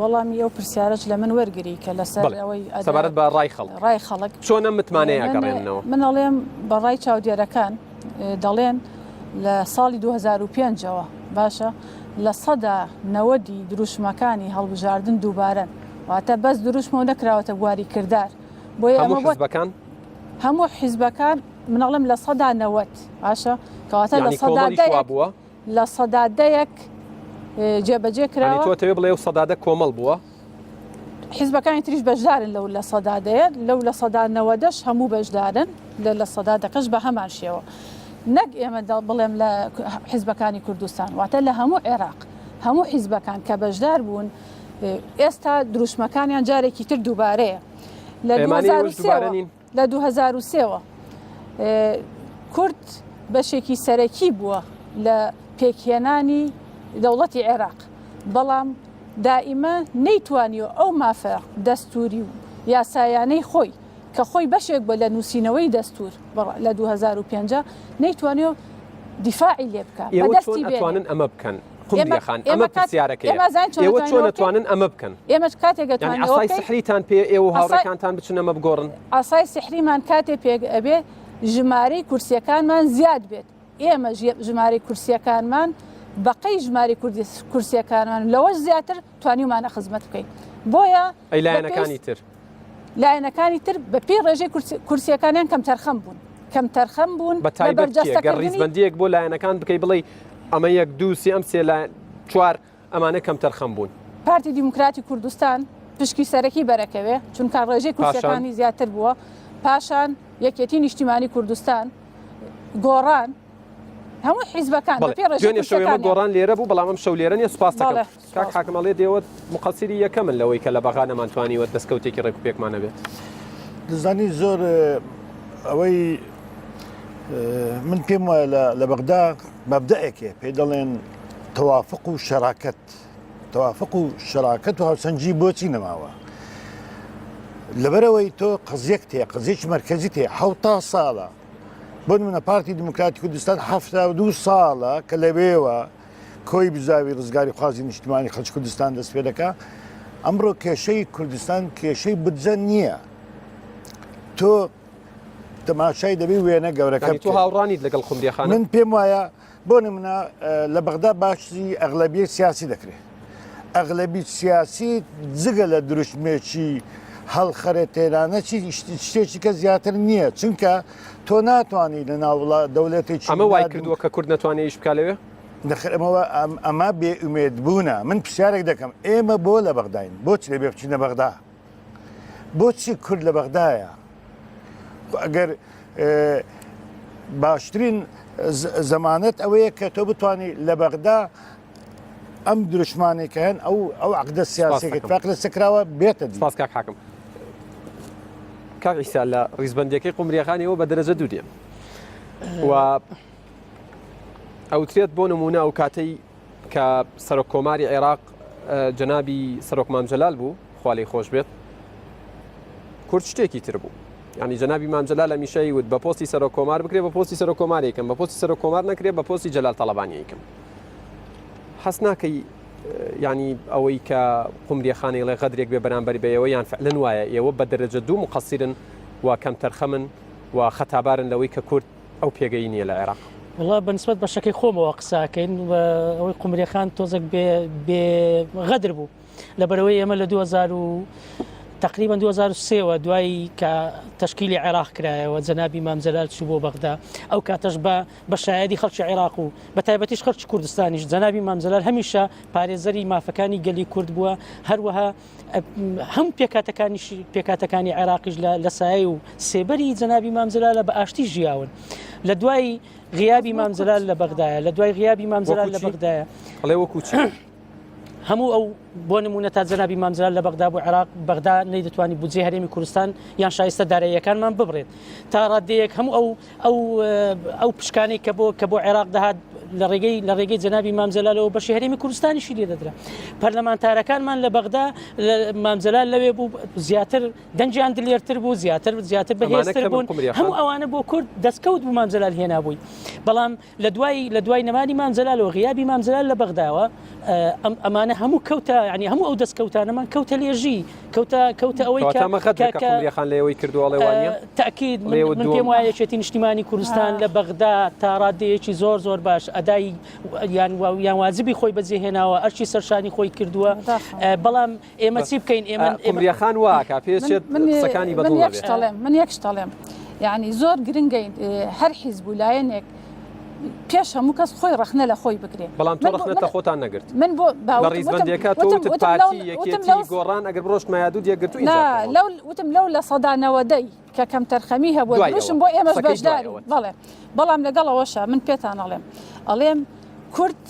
وەڵامی ئەو پرسیارەش لە من وەرگری کە لەسەر ئەوەی سەبارەت بە ڕای خەڵک ڕای خەڵک چۆن ئەم متمانەیە ئەگەڕێننەوە؟ من ئەڵێم بە ڕای چاودێرەکان دەڵێن لە ساڵی 2005ەوە باشە لە سەدا نەوەدی دروشمەکانی هەڵبژاردن دووبارەن واتە بەس دروشمەوە نەکراوەتە بواری کردار بۆیە ئەمە حزبەکان هەموو حیزبەکان من ئەڵێم 90% باشە کەواتە لە سەدا بووە لە سەدا دەیەک جێبەجێ کراوە. یانی تۆ ئەتەوێ بڵێی ئەو سەدا دە کۆمەڵ بووە؟ حیزبەکانی تریش بەشدارن لەو لە سەدا دەیە، لەو لە سەدا نەوەدەش هەموو بەشدارن، لە لە سەدا دەکەش بە هەمان شێوە. نەک ئێمە بڵێم لە حیزبەکانی کوردستان، واتە لە هەموو عێراق هەموو حیزبەکان کە بەشدار بوون ئێستا دروشمەکانیان جارێکی تر دووبارەیە. لە 2003 لە 2003 وە کورد بەشێکی سەرەکی بووە لە پێکهێنانی دەوڵەتی عێراق، بەڵام دائیمە نەیتوانیوە ئەو مافە دەستووری و یاسایانەی خۆی کە خۆی بەشێک بووە لە نووسینەوەی دەستوور لە 2005 نەیتوانیوە دیفاعی لێ بکا، ئێوە چۆن ئەتوانن ئەمە بکەن؟ قومریە خان ئەمە پرسیارەکەیە ئێوە چۆن ئەتوانن ئەمە بکەن؟ ئێمە کاتێک ئەتوانین ئەوە بکەین عەسای سحریتان پێ ئێوە و هاوڕێکانتان بچن ئەمە بگۆڕن؟ عەسای سحریمان کاتێ پێک ئەبێ ژمارەی کورسیەکانمان زیاد بێت ئێمە ژمارەی کورسیەکانمان بەقەی ژمارەی کورسیەکانمان لەوەش زیاتر توانیومانە خزمەت بکەین بۆیە ئەی لایەنەکانی تر؟ لایەنەکانی تر بە پێی ڕێژەی کورسیەکانیان کەمتەرخەم بوون کەمتەرخەم بوون بە تایبەت کێ؟ گەر ڕیزبەندییەک بۆ لایەنەکان بکەی بڵێی ئەمە یەک دوو سێ ئەم سێ لایەن چوار ئەمانە کەمتەرخەم بوون. پارتی دیموکراتی کوردستان پشکی سەرەکی بەرەکەوێ چونکە ڕێژەی کورسیەکانی زیاتر بووە پاشان یەکێتی نیشتیمانی کوردستان گۆڕان هەموو حیزبەکان بەڵێ دوێنێ شەو ئێمە گۆڕان لێرە بوو بەڵام ئەم شەو لێرە نیە سوپاس دەکەم کاک حاکم ئەڵێ دێوە مقەسیری یەکەمن لەوەی کە لە بەغا نەمانتوانیوە دەستکەوتێکی ڕێک و پێکمان هەبێت. دەزانی زۆر ئەوەی من پێم وایە لە بەغدا مەبدەئێک هەیە پێی دەڵێن تەوافق و شەراکەت تەوافق و شەراکەت و هاوسەنگی بۆچی نەماوە لەبەرەوەی تۆ قەزیەک تێ قەزیەکی مەرکەزی تێ حەوتا ساڵە بۆ نمونە پارتی دیموکراتی کوردستان 72 ساڵە کە لەوێوە کۆی بزاوی ڕزگاری خوازی نیشتمانی خەڵکی کوردستان دەست پێ دەکا ئەمڕۆ کێشەی کوردستان کێشەی بودجە نییە تۆ تەماشای دەبی وێنە گەورەکە تۆ هاوڕانیت لەگەڵ خومریە خان من پێم وایە بۆ نمونە لە بەغدا باسی ئەغلەبیەی سیاسی دەکرێت ئەغلەبی سیاسی جگە لە دروشمێکی. هەڵخەرەتێنانە چی شتێکی کە زیاتر نییە چونکە تۆ ناتوانانی لە ناو دەولەتێکی ئەمە وای کردووە کە کورد نەتوانێت ئیش بکا لەوێ؟ نەخێر ئەمە ئەمە بێ ئومێد بوونە من پرسیارێک دەکەم ئێمە بۆ لە بەغداین بۆچ لە بێ بچینە بەغدا بۆچی کورد لە بەغدایە ئەگەر باشترین زەمانەت ئەوەیە کە تۆ بتانی لە بەغدا ئەم دروشمانەی کە هەن ئەو ئەو عقدە سیاسیەکە اتفاق لەسەر کراوە بێتە دی. سپاس کاک حاکم. کاک عیسا لە ڕیزبەندیەکەی قومریەکان ئێوە بە دەرەجە دوو دێن و ئەوترێت بۆ نمونە ئەو کاتەی کە سەرۆک کۆماری عێراق جەنابی سەرۆک مام جەلال بوو خوا لێی خۆش بێت کورد شتێکی تر بوو ینی جەنابی مام جەلال هەمیشەی وت بە پۆستی سەرۆک کۆمار بکرێ بە پۆستی سەرۆک کۆمارێکم بە پۆستی سەرۆک کۆمار نەکرێ بە پۆستی جەلال تەڵەبانیەکەم حەس ناکەی ینی ئەوەی کە قمریە خانەی ڵێ غەدرێک بێ بەرامبەر بە ئێوە یان فعلەن وایە ئێوە بە دەرەجە دوو مقەسیرن و کەمتەرخەمن و خەتابارن لەوەی کە کورد ئەو پێگەی نییە لە عێراق. وەڵا بە نسبەت بەشەکەی خۆمەوە قساکەین ئەوەی قمریەخان تۆزێک بێ بێ غەدر بوو لەبەرەوەی ئێمە لە 2000 و تقریبا 2003ەوە دوای کە تشکیلی عێراق کرایەوە جەنابی مام جەلال چوو بۆ بەغدا ئەو کاتەش بە بە شایەدی خەڵکی عێراق و بە تایبەتیش خەڵکی کوردستانیش جەنابی مام جەلال هەمیشە پارێزەری مافەکانی گەلی کورد بووە هەروەها هەموو پێکاتەکانیشی پێکاتەکانی عێراقیش لە سایە و سێبەری جەنابی مام جەلالە بە ئاشتی ژیاون لە دوای غیابی مام جەلال لە بەغدایە لە دوای غیابی مام جەلال لە بەغدایە ئەڵێ وەکو چی؟ هەموو ئەو بۆ نمونە تا جەنابی مام جەلال لە بەغدا بۆ عێراق بەغدا نەیدەتوانی بودجەی هەرێمی کوردستان یان شایستە داراییەکانمان ببڕێت تا ڕادەیەک هەموو ئەو ئەو ئەو پشکانەی کە بۆ کە بۆ عێراق دەهات لە ڕێگەی لە ڕێگەی جەنابی مام جەلالەوە بەشی هەرێمی کوردستانیشی لێ دەدرا پەرلەمانتارەکانمان لە بەغدا مام جەلال لەوێ بوو زیاتر دەنگیان دلێرتر بوو زیاتر زیاتر بەهێزتر بوون هەموو ئەوانە بۆ کورد دەستکەوت بوو مام جەلال هێنابووی بەڵام لە دوای لە دوای نەمانی مام جەلال و غیابی مام جەلال لە بەغداوە ئەم ئەمانە هەموو کەوتە ینی هەموو ئەو دەستکەوتانەمان کەوتە لێژی کەوتە کەوتە ئەوەی کە کە خان لەوەی کردووە ئەڵێ وانە تاکید من پێم وایە یەکێتی نیشتیمانی کوردستان لە بەغدا تا ڕادەیەکی زۆر زۆر باش ئەدای یان یان واجبی خۆی بەجێهێناوە ئەرکی سەرشانی خۆی کردووە بەڵام ئێمە چی بکەین ئێمە قمریە خان واکە پێچێت قسەکانی بەدڵ نەبێت. من یەک شت ئەڵێم یعنی زۆر گرنگە هەر حیزب و لایەنێک پێش هەموو کەس خۆی ڕەخنە لە خۆی بگرێ بەڵام تۆ ڕەخنەت لە خۆتان نەگرت من بۆ لە ڕیزبەندیەکە تۆ وتت پارتی یەکێتی گۆڕان ئەگەر بڕۆشتمایە دوو یەکگرتوو نا لەو وتم لەو لە سەدا نەوەدەی کە کەمتەرخەمی هەبووە دروشم بۆ ئێمەش بەشداری بەڵێ بەڵام لەگەڵ ئەوەشا من پێتان ئەڵێم ئەڵێم کورد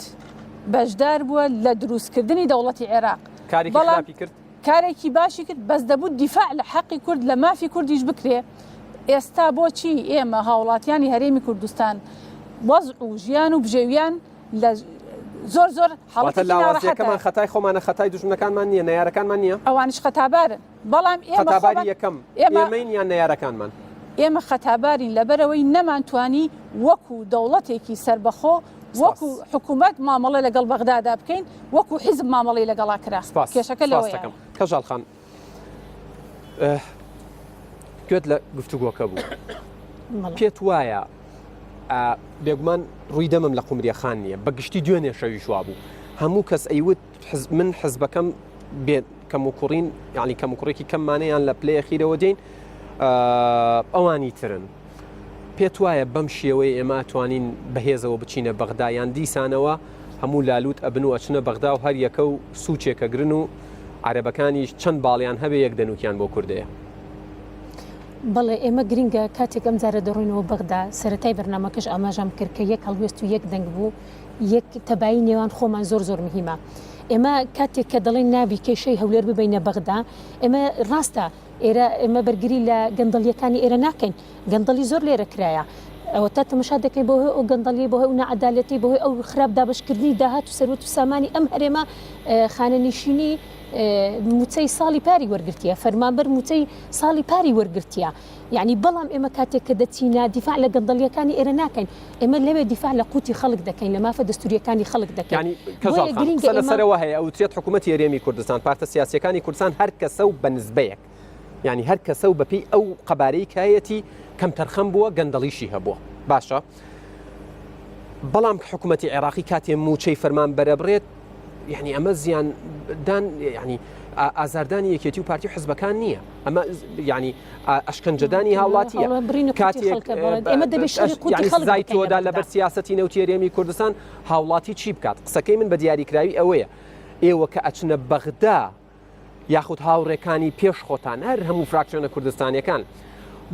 بەشدار بووە لە دروستکردنی دەوڵەتی عێراق کارێکی خراپی کرد کارێکی باشی کرد بەس دەبوو دیفاع لە حەقی کورد لە مافی کوردیش بکرێ ئێستا بۆچی ئێمە هاوڵاتیانی هەرێمی کوردستان وەزع و ژیان و بژێویان لە زۆر زۆر حاڵەتە لاوازیەکەمان خەتای خۆمانە خەتای دوژمنەکانمان نییە نەیارەکانمان نییە ئەوانیش خەتابارن بەڵام ئێمە خەتاباری یەکەم ئێمەین یان نەیارەکانمان؟ ئێمە خەتابارین لەبەرئەوەی نەمانتوانی وەکو دەوڵەتێکی سەربەخۆ وەکو حکومەت مامەڵە لەگەڵ بەغدادا بکەین وەکو حیزب مامەڵەی لەگەڵا کرا سپاس کێشەکە سپاس لەوەیە. دەکەم کەژاڵ خان گوێت لە گفتوگۆکە بوو پێت وایە بێگومان ڕووی دەمم لە قومریە خان نییە بە گشتی دوێنێ شەویش وابوو هەموو کەس ئەیوت من حزبەکەم بێ کەموکوڕین یعنی کەموکوڕێکی کەممانەیان لە پلەی ئەخیرەوە دێین ئەوانی ترن پێت وایە بەم شێوەیە ئێمە ئەتوانین بەهێزەوە بچینە بەغدا یان دیسانەوە هەموو لالوت ئەبن و ئەچنە بەغدا و هەر یەکە و سوچێکەگرن و عەرەبەکانیش چەند باڵیان هەبێ یەک دەنوکیان بۆ کوردەیە. بەڵێ ئێمە گرنگە کاتێک ئەم جارە دەڕۆینەوە بەغدا سەرەتای بەرنامەکەش ئاماژەم کرد کە یەک هەڵوێست و یەک دەنگ بوو یەک تەبایی نێوان خۆمان زۆر زۆر مهیمە. ئێمە کاتێک کە دەڵێین نابی کێشەی هەولێر ببەینە بەغدا، ئێمە ڕاستە ئێرە ئێمە بەرگری لە گەندەڵییەکانی ئێرە ناکەین، گەندەڵی زۆر لێرە کرایە. ئەوەتا تەمەشا دەکەین بەهۆی ئەو گەندەڵییەی، بەهۆی ئەو ناعەدالەتەی، بەهۆی ئەو خراپ دابەشکردنی داهات و سەروەت و سامانی ئەم هەرێمە خانەنیشینی مووچەی ساڵی پاری وەرگرتیە، فەرمانبەر مووچەی ساڵی پاری وەرگرتیە. یانی بەڵام ئێمە کاتێک کە دەچینە دیفاع لە گەندەڵیەکانی ئێرە ناکەین ئێمە لەوێ دیفاع لە قوتی خەڵک دەکەین لە مافە دەستوریەکانی خەڵک دەکەین یانی کەژاڵ خان قسە لەسەرەوە هەیە ئەوترێت حکوومەتی هەرێمی کوردستان پارتە سیاسیەکانی کوردستان هەر کەسە و بە نسبەیەک یانی هەر کەسە و بەپێی ئەو قەبارەی کایەتی کەمتەرخەم بووە گەندەڵیشی هەبووە باشە بەڵام حکوومەتی عێراقی کاتێ موچەی فەرمان بەرەبرێت یعنی ئەمە زیان دان یعنی. ئازاردانی یەکێتی و پارتی و حزبەکان نییە ئەمە یعنی ئەشکەنجەدانی هاوڵاتیە کاتێک ئێمە دەبێت شەڕی قوتی خەڵک سزای بکەین لە تۆدا بەغدا. لەبەر سیاسەتی نەوتی هەرێمی کوردستان هاوڵاتی چی بکات قسەکەی من بە دیاریکراوی ئەوەیە ئێوە کە ئەچنە بەغدا یاخود هاوڕێکانی پێش خۆتان هەر هەموو فراکسیۆنە کوردستانیەکان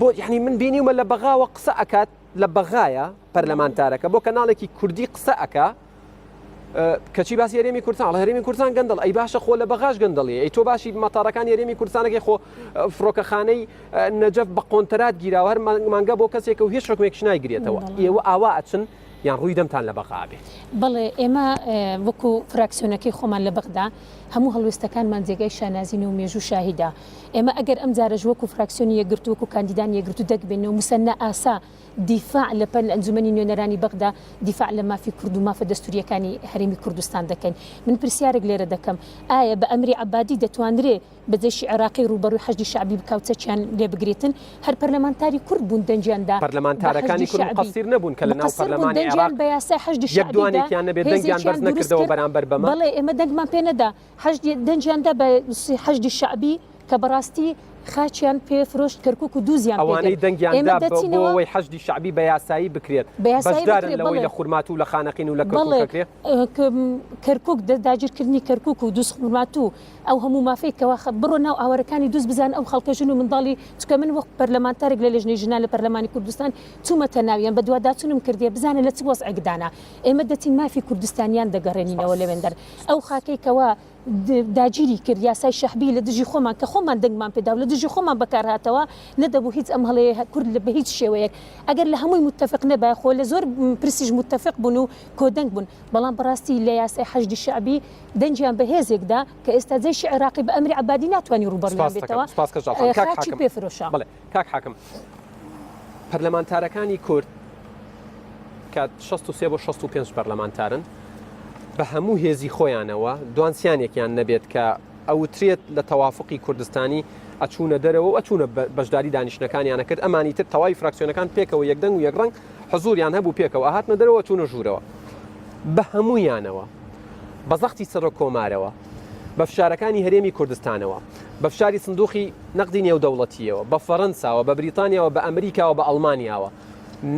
بۆ یعنی من بینیومە لە بەغاوە قسە ئەکات لە بەغایە پەرلەمانتارەکە بۆ کەناڵێکی کوردی قسە ئەکا کەچی باسی هەرێمی کوردستان ئەڵێ هەرێمی کوردستان گەندەڵ ئەی باشە خۆ لە بەغاش گەندەڵی ئەی تۆ باشی مەتارەکانی هەرێمی کوردستانەکەی خۆ فڕۆکەخانەی نەجەف بە قۆنتەرات گیراوە هەر مانگە بۆ کەسێکە و هیچ حکومێکش نایگرێتەوە ئێوە ئاوا ئەچن یان ڕووی دەمتان لە بەغا بێت؟ بەڵێ ئێمە وەکو فراکسیۆنەکەی خۆمان لە بەغدا هەموو هەڵوێستەکانمان جێگای شانازین و مێژوو شاهیدە. ئێمە ئەگەر ئەمجارەش وەکو فراکسیۆنی یەکگرتوو وەکو کاندیدانی یەکگرتوو دەنگ بێنەوە موسەننا ئاسا دیفاع لە پەل ئەنجومەنی نوێنەرانی بەغدا دیفاع لە مافی کورد و مافە دەستورییەکانی هەرێمی کوردستان دەکەین. من پرسیارێک لێرە دەکەم ئایا بە ئەمری عەبادی دەتوانرێ بە جەیشی عێراقی ڕووبەڕووی حەشدی شەعبی بکا و چەکیان لێ بگرێتن؟ هەر پەرلەمانتاری کورد بوون دەنگیان دا بە پەرلەمانتارەکانی حەشدی کورد شەعبی. مقەسیر نەبوون کە لە ناو مقەسیر بوون پەرلەمانی دەنگیان عێراق بە یاسای حەشدی یەک شەعبی دا دوانێکیان نەبێت دەنگیان هێزێکیان بەرز دروست نەکردەوە کرد بەرامبەر بەمە؟ بەڵێ ئێمە دەنگمان پێ نەدا حەشدی دەنگیان دا بە حەشدی شەعبی کە بەڕاستی خاچیان پێ فرۆشت کەرکوک و دووزیان پێ ئەوانەی گرت دەنگیان ئێمە دا بۆ دەچینەوە ئەوەی حەشدی شەعبی بە یاسایی بکرێت بە یاسایی بەشدارن بکرێت لەوەی بەڵێ لە خورماتوو و لە خانەقین و لە کەرکوک بەڵێ ئەکرێ؟ کەرکوک داگیرکردنی کەرکوک و دووز خورماتوو ئەو هەموو مافەی کەوا بڕۆ ناو ئاوارەکانی دووز بزان ئەو خەڵکە ژن و منداڵی چونکە من وەک پەرلەمانتارێک لە لێژنەی ژنان لە پەرلەمانی کوردستان چوومەتە ناویان بەدواداچوونم کردیە بزانە لە چ وەزعێکدانە ئێمە دەچین مافی کوردستانیان دەگەڕێنینەوە سپاس. لەوێندەر ئەو خاکەی کەوا داگیری کرد یاسای شەحبی لە دژی خۆمان کە خۆمان دەنگمان پێدا و لە دژی خۆمان بەکارهاتەوە نەدەبوو هیچ ئەم هەڵەیە کورد بە هیچ شێوەیەک ئەگەر لە هەمووی متفق نەبایە خۆ لە زۆر پرسیش متفق بوون و کۆدەنگ بوون بەڵام بەڕاستی لە یاسای حەشدی شەعبی دەنگیان بە هێزێک دا کە ئێستا جەیشی عێراقی بە ئەمری عەبادی ناتوانی ڕووبەڕوویان سپاس دەکەم بێتەوە سپاس کەژاڵ خان کاک خاکی حاکم پێ فرۆشا. بەڵێ کاک حاکم پەرلەمانتارەکانی کورد کە 63 بۆ 65 پەرلەمانتارن بە هەموو هێزی خۆیانەوە دوانسیانێکیان نەبێت کە ئەوترێت لە تەوافقی کوردستانی ئەچوونە دەرەوە و ئەچوونە بەشداری دانیشتنەکانیانە کرد ئەمانی تر تەواوی فراکسیۆنەکان پێکەوە یەکدەنگ و یەکڕەنگ حزوریان هەبوو پێکەوە ئەهاتنە دەرەوە چوونە ژوورەوە بە هەموویانەوە بە زەختی سەرۆک کۆمارەوە بە فشارەکانی هەرێمی کوردستانەوە بە فشاری سندوقی نەقدی نێودەوڵەتیەوە بە فەرەنساوە بە بریتانیاوە بە ئەمریکاوە بە ئەڵمانیاوە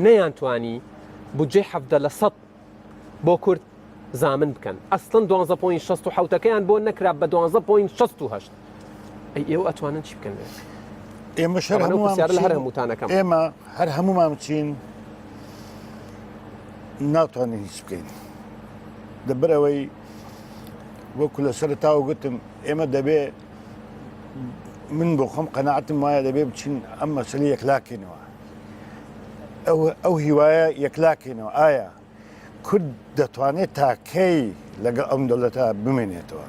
نەیانتوانی بودجەی 17 لە سەد بۆ کورد زامن بکەن ئەسڵەن دوانزە point 67 ەکەیان بۆ نەکرا بە دوانزە point 68 ئەی ئێوە ئەتوانن چی بکەن لێ؟ ئێمە شەر ئەمانە هەموومان پرسیارە لە هەر بچین هەمووتان ئەکەم. ئێمە هەر هەموومان بچین ناتوانین هیچ بکەین لەبەرئەوەی وەکو لە سەرەتاوە گوتم ئێمە دەبێ من بۆ خۆم قەناعەتم وایە دەبێ بچین ئەم مەسەلە یەکلاکەینەوە ئەو ئەو هیوایە یەکلاکەینەوە ئایا کورد دەتوانێت تا کەی لەگەڵ ئەم دەولەتە بمێنێتەوە؟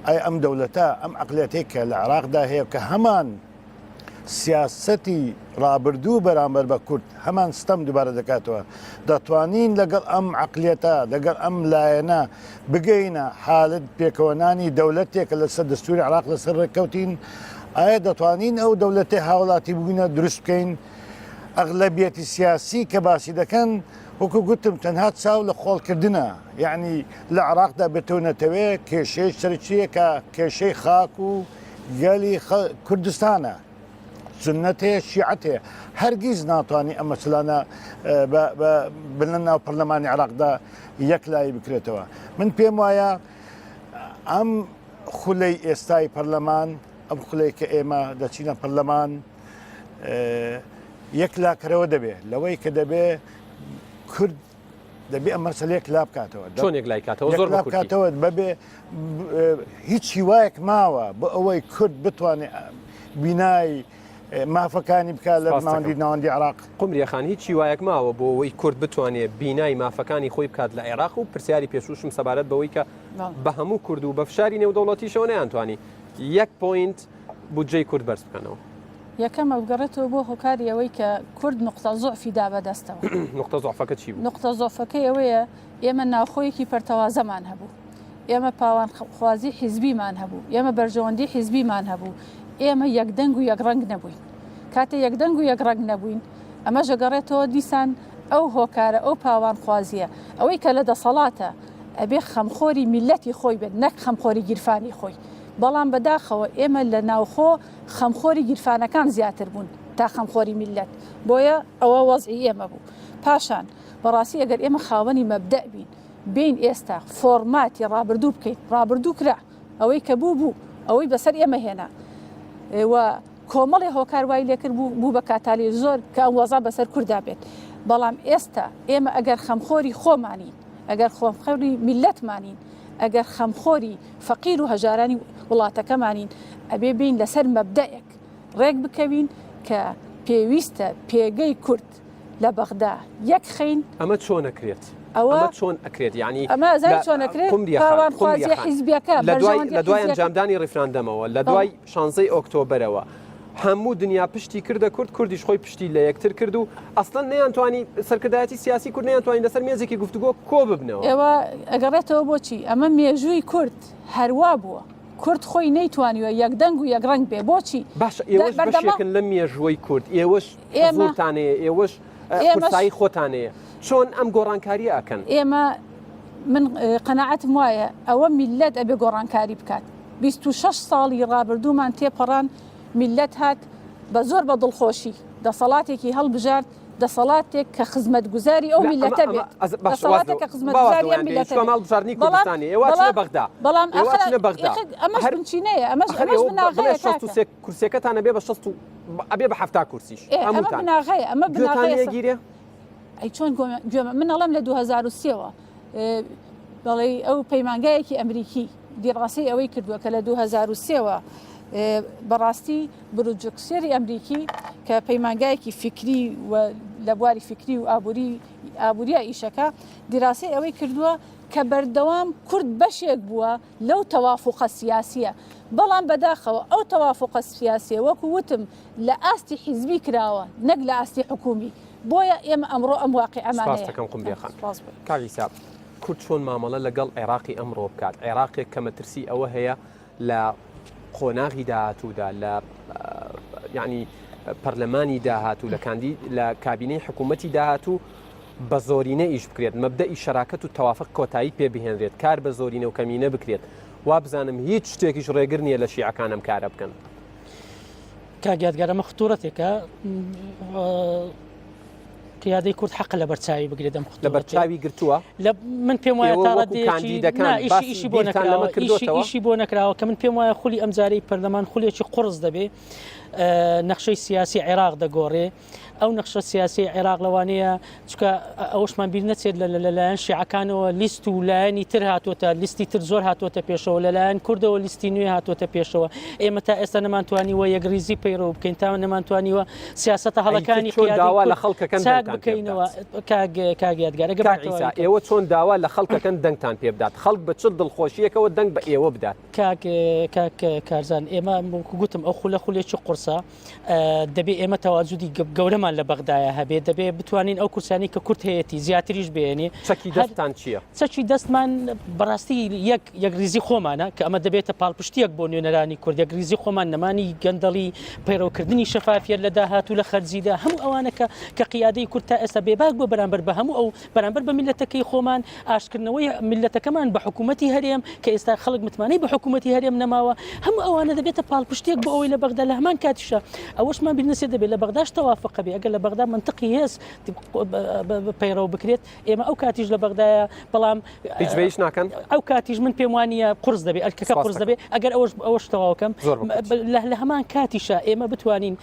ئایا ئەم دەولەتە ئەم عەقلیەتەی کە لە عێراقدا هەیە کە هەمان سیاسەتی ڕابردوو بەرامبەر بە کورد هەمان ستەم دووبارە دەکاتەوە دەتوانین لەگەڵ ئەم عەقلیەتە لەگەڵ ئەم لایەنە بگەینە حالت پێکەوەنانی دەولەتێک کە لەسەر دەستوری عراق لەسەر ڕێککەوتین ئایا دەتوانین ئەو دەولەتی هاوڵاتی بووینە دروست بکەین ئەغلەبیەتی سیاسی کە باسی دەکەن وەکو گوتم تەنها چاو لە خۆڵکردنە یعنی لە عراقدا بێتەوە نەتەوێ کێشەی سەرچیە کە کێشەی خاک و گەلی کوردستانە سنت هەیە شیعەت هەیە هەرگیز ناتوانانی ئەم مەسلانە بنە ناو پەرلەمانی عراقدا یەکلایی بکرێتەوە من پێم وایە ئەم خولەی ئێستای پەرلەمان ئەم خولەی کە ئێمە دەچینە پەرلەمان یەکلاکەرەوە دەبێ لەوەی کە دەبێ کورد دەبێ ئەم مەسەلەیە یەکلا بکاتەوە. چۆن یەکلای کاتەوە؟ زۆر بە کورتی. یەکلا بکاتەوە بەبێ هیچ هیوایەک ماوە بۆ ئەوەی کورد بتوانێت بینای مافەکانی بکات لە سپاس ناوەندی دەکەم. ناوەندی عێراق. قومریە خان هیچ هیوایەک ماوە بۆ ئەوەی کورد بتوانێت بینای مافەکانی خۆی بکات لە عێراق و پرسیاری پێشووشم سەبارەت بەوەی کە بە هەموو کورد و بە فشاری نێودەوڵەتیشەوە نەیانتوانی یەک point بودجەی کورد بەرز بکەنەوە. یەکەم ئەگەڕێتەوە بۆ هۆکاری ئەوەی کە کورد نوقتە زوعفی دا بەدەستەوە. نوقتە زوعفەکە چی بوو؟ نوقتە زوعفەکەی ئەوەیە ئێمە ناوخۆیەکی پەرتەوازەمان هەبوو. ئێمە پاوانخوازی حیزبیمان هەبوو. ئێمە بەرژەوەندی حیزبیمان هەبوو. ئێمە یەکدەنگ و یەکڕەنگ نەبووین. کاتێ یەکدەنگ و یەکڕەنگ نەبووین، ئەمەش ئەگەڕێتەوە دیسان ئەو هۆکارە، ئەو پاوانخوازییە. ئەوەی کە لە دەسەڵاتە ئەبێ خەمخۆری میللەتی خۆی بێت نەک خەمخۆری گیرفانی خۆی. بەڵام بەداخەوە ئێمە لە ناوخۆ خەمخۆری گیرفانەکان زیاتر بوون تا خەمخۆری میللەت، بۆیە ئەوە وەزعی ئێمە بوو. پاشان بەڕاستی ئەگەر ئێمە خاوەنی مەبدەء بین، بێین ئێستا فۆڕماتی ڕابردوو بکەین، ڕابردوو کرا، ئەوەی کە بوو بوو، ئەوەی بەسەر ئێمە هێنا و کۆمەڵێ هۆکار وای لێکرد بوو بوو بە کاتالیزۆر کە ئەم وەزع بەسەر کوردا بێت. بەڵام ئێستا ئێمە ئەگەر خەمخۆری خۆمانین، ئەگەر خەمخۆری میللەتمانین، ئەگەر خەمخۆری فەقیر و هەژارانی وڵاتەکەمانین، ئەبێ بێین لەسەر مەبدەئێک ڕێک بکەوین کە پێویستە پێگەی کورد لە بەغدا یەک خەین. ئەمە چۆن ئەکرێت؟ ئەمە چۆن ئەکرێت؟ یانی ئەمە ئەزانی چۆن ئەکرێت؟ پاوانخوازیە حیزبیەکە، بەرژەوەندیە لە دوای ئەنجامدانی ڕیفراندەمەوە، لە دوای شانزەی ئۆکتۆبەرەوە هەموو دنیا پشتی کردە کورد، کوردیش خۆی پشتی لە یەکتر کرد و ئەسڵەن نەیانتوانی سەرکردایەتی سیاسی کورد نەیانتوانی لەسەر مێزێکی گفتوگۆ کۆ ببنەوە. ئێوە ئەگەڕێتەوە بۆچی؟ ئەمە مێژووی کورد هەروا بووە. کورد خۆی نەیتوانیوە یەک دەنگ و یەک ڕەنگ بێ. بۆچی؟ باشە ئێوەش بەشێکن لەم مێژووەی کورد، ئێوەش حزوورتان هەیە، ئێوەش قورسایی خۆتان هەیە، چۆن ئەم گۆڕانکارییە ئەکەن؟ ئێمە من قەناعەتم وایە ئەوە میللەت ئەبێ گۆڕانکاری بکات. 26 ساڵی ڕابردوومان تێپەڕان میللەت هات بە زۆر بە دڵخۆشی دەسەڵاتێکی هەڵبژارد دەسەڵاتێک کە خزمەتگوزاری ئەو میللەتە بێت دەسەڵاتێک کە خزمەتگوزاری ئەم میللەتە بێت بەڵام ئەمەش بنچینەیە ئەمەش ئەمەش بناغەیە کاکە. کورسیەکەتان ئەبێ بە 60 ئەبێ بە 70 کورسیش ئەمە بناغەیە ئەمە بناغەیە گیرێ ئەی چۆن گوێمە من ئەڵێم لە 2003ەوە بەڵێ ئەو پەیمانگایەکی ئەمریکی دیڕاسەی ئەوەی کردووە کە لە 2003ەوە بەڕاستی بروجکسێری ئەمریکی کە پەیمانگایەکی فیکری و لە بواری فیکری و ئابووری ئابووریا ئیشەکە دیراسەی ئەوەی کردووە کە بەردەوام کورد بەشێک بووە لەو تەوافوقە سیاسیە بەڵام بەداخەوە ئەو تەوافوقە سیاسیە وەکو وتم لە ئاستی حیزبی کراوە نەک لە ئاستی حکومی بۆیە ئێمە ئەمڕۆ ئەم واقیعەمان سپاست هەیە. دەکەم قومریە خان. سپاس بۆ. کاک عیسا کورد چۆن مامەڵە لەگەڵ عێراقی ئەمڕۆ بکات؟ عێراقێک کە مەترسی ئەوە هەیە لە قۆناغی داهاتوودا لە یعنی پەرلەمانی داهاتوو لە کاندید لە کابینەی حکوومەتی داهاتوو بە زۆرینە ئیش بکرێت مەبدەئی شەراکەت و تەوافق کۆتایی پێ بهێنرێت کار بە زۆرینە و کەمینە بکرێت وابزانم هیچ شتێکیش ڕێگر نییە لە شیعەکان ئەم کارە بکەن. کاک یادگار ئەمە خطورەتێکە قیادەی کورد حەق لە بەرچاوی بگرێت ئەم لە بەرچاوی گرتووە لە من پێم وایە تا ڕادەیەکی ئیشی بۆ نەکراوە ئیشی بۆ نەکراوە کە من پێم وایە خولی ئەمجارەی پەرلەمان خولێکی قوڕس دەبێ نەخشەی سیاسی عێراق دەگۆڕێ ئەو نەخشە سیاسیەی عێراق لەوانەیە چکە ئەوەشمان بیر نەچێت لە لەلایەن شیعەکانەوە لیست و لایەنی تر هاتووەتە لیستی تر زۆر هاتووەتە پێشەوە لەلایەن کوردەوە لیستی نوێ هاتووەتە پێشەوە ئێمە تا ئێستا نەمانتوانیوە یەکڕیزی پەیڕەو بکەین تا نەمانتوانیوە سیاسەتە هەڵەکانی چۆن داوا لە خەڵکەکەن چاک بکەینەوە کاک کاک یادگار ئەگەر کاک عیسا ئێوە چۆن داوا لە خەڵکەکەن دەنگتان پێ بدات خەڵک بە چ دڵخۆشییەکەوە دەنگ بە ئێوە بدات کاک کاک کارزان ئێمە وەکو گوتم ئەو خولە خولێکی قورسە دەبێ ئێمە تەواجودی گەورەمان لە بەغدایە هەبێ دەبێ بتوانین ئەو کورسانی کە کورت هەیەی زیاتریش بێنێ چەکی دەستان چییە؟ چەکی دەستمان بەڕاستی یەک یەکریزی خۆمانە کە ئەمە دەبێتە پاڵپشتیەک بۆ نوێنەرانی کورد یەکریزی خۆمان نەمانی گەندەڵی پەیڕەوکردنی شەفافیەت لە داهات و لە خەرجیدا هەموو ئەوانە کە کە قیادەی کورد تا ئێستا بێباک بۆ بەرامبەر بە هەموو ئەو بەرامبەر بە میللەتەکەی خۆمان، ئاشتکردنەوەی میللەتەکەمان بە حکوومەتی هەرێم کە ئێستا خەڵک متمانەی بە حکوومەتی هەرێم نەماوە، هەموو ئەوانە دەبێتە پاڵپشتێک بۆ ئەوەی لە بەغدا لە هەمان کاتیشا ئەوەشمان بیر نەچێت دەبێت لە بەغداش تەوافق هەبێت، ئەگەر لە بەغدا مەنتقی هێز پەیڕەو بکرێت ئێمە ئەو کاتیش لە بەغدایە بەڵام هیچ بە هیچ ناکەن؟ ئەو کاتیش من پێم وانییە قورس دەبێت ئەرکەکە قورس دەبێت ئەگەر ئەوەش ئەوەش تەواوکەم لە هەمان کاتیشا ئێمە بتوانین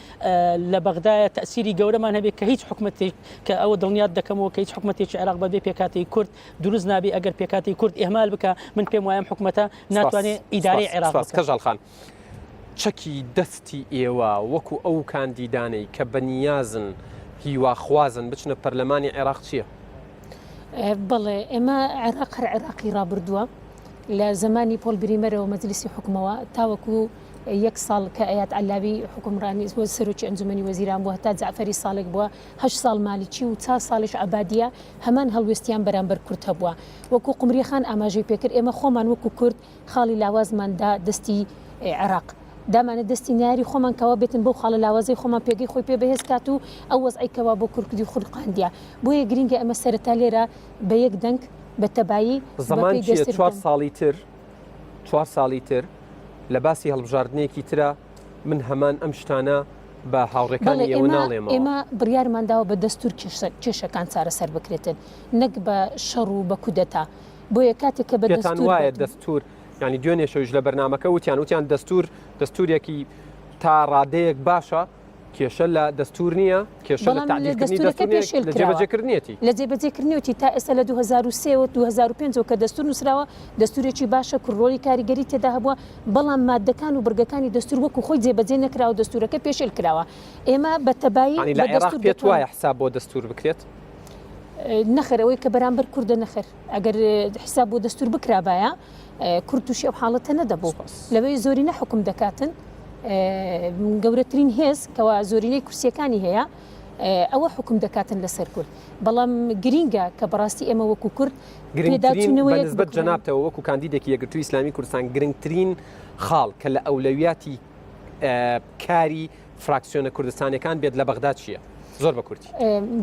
لە بەغدایە تەئسیری گەورەمان هەبێت کە هیچ حکومەتێک کە ئەوە دڵنیات دەکەمەوە کە هیچ حکومەتێکی عێراق بەبێ پێکهاتەی کورد دروست نابێ ئەگەر پێکهاتەی کورد ئیهمال بکا من پێم وایە ئەم حکومەتە ناتوانێت ئیدارەی عێراق سپاس بکا. کەژاڵ خان چەکی دەستی ئێوە وەکو ئەو کاندیدانەی کە بەنیازن هیواخوازن بچنە پەرلەمانی عێراق چییە؟ بەڵێ ئێمە عێراق هەر عێراقی ڕابردووە لە زەمانی پۆل بریمەرەوە مەجلیسی حکومەوە تاوەکو یەک ساڵ کە ئەیاد عەلاوی حوکمڕانی وە سەرۆکی ئەنجومەنی وەزیران بووە هەتا جەعفەری ساڵێک بووە هەشت ساڵ مالیکی و چار ساڵیش عەبادیە هەمان هەڵوێستیان بەرامبەر کورد هەبووە وەکو قومری خان ئاماژەی پێکرد ئێمە خۆمان وەکو کورد خاڵی لاوازمان دا دەستی عێراق دامانە دەستی نەیاری خۆمان کەوا بێتن بەو خاڵە لاوازەی خۆمان پێگەی خۆی پێ بەهێز کات و ئەو وەزعەی کەوا بۆ کوردی خولقاندیە بۆیە گرینگە ئێمە سەرەتا لێرە بە یەک دەنگ بە تەبایی زەمان بەپێی چیە دەستور چوار بکەن. ساڵی تر چوار ساڵی تر. لە باسی هەڵبژاردنێکی ترا من هەمان ئەم شتانە بە هاوڕێکانی ئێوە ناڵێمەوە. ئێمە بڕیارمان داوە بە دەستور کێشەکان چارەسەر بکرێتن نەک بە شەڕ و بە کودەتا بۆیە کاتێک کە بە پێتان وایە دەستور یانی دوێنێ شەویش لە بەرنامەکە وتیان وتیان دەستور دەستورێکی تا ڕادەیەک باشە کێشە لە دەستور نییە کێشە لە تعدیلکردنی دەستور نییە لە جێبەجێکردنیەتی لە جێبەجێکردنیەتی تا ئێستا لە 2003 و 2005 کە دەستور نووسراوە دەستورێکی باشە کورد ڕۆڵی کاریگەری تێدا هەبووە بەڵام مادەکان و بڕگەکانی دەستور وەکو خۆی جێبەجێ نەکراوە دەستورەکە پێشێل کراوە ئێمە بە تەبایی لە عێراق پێت وایە حساب بۆ دەستور بکرێت؟ نەخێر ئەوەی کە بەرامبەر کوردە نەخێر ئەگەر حساب بۆ دەستور بکرابایە کورد تووشی ئەو حاڵەتە نەدەبوو لەوەی زۆرینە حکوم دەکاتن گەورەترین هێز کەوا زۆرینەی کورسیەکانی هەیە ئەوە حکوم دەکاتن لەسەر کورد بەڵام گرینگە کە بەڕاستی ئێمە وەکو کورد گرنگترین بەنسبەت جەنابتەوە وەکو کاندیدێکی یەکگرتووی ئیسلامی کوردستان گرنگترین خاڵ کە لە ئەولەویاتی کاری فراکسیۆنە کوردستانیەکان بێت لە بەغدا چییە؟ زۆر بە کورتی.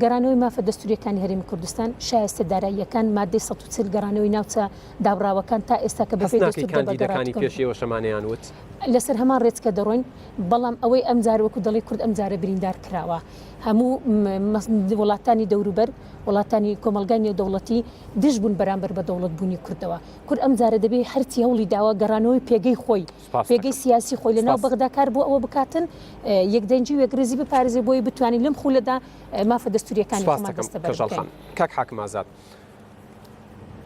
گەڕانەوەی مافە دەستوریەکانی هەرێمی کوردستان، شایستە داراییەکان، مادەی 140 گەڕانەوەی ناوچە دابڕاوەکان تا ئێستا کە بەپێی دەستور دەبە کاندیدەکانی پێش ئێوەش ئەمانەیان وت؟ لەسەر هەمان ڕێچکە دەڕۆین، بەڵام ئەوەی ئەمجارە وەکو دەڵێی کورد ئەمجارە بریندار کراوە. هەموو وڵاتانی دەوروبەر، وڵاتانی کۆمەڵگای نێودەوڵەتی دژ بوون بەرامبەر بە دەوڵەت بوونی کوردەوە. کورد ئەمجارە دەبێ هەرچی هەوڵی داوە گەڕانەوەی پێگەی خۆی، پێگەی سیاسی خۆی لە ناو بەغدا کار بۆ ئەوە بکاتن یەکدەنگی و یەکڕیزی بپارێزێ بۆی بتوانین لەم خولەدا مافە دەستوریەکانی خۆمان دەستەبەر بکەین. کاک حاکم ئازاد،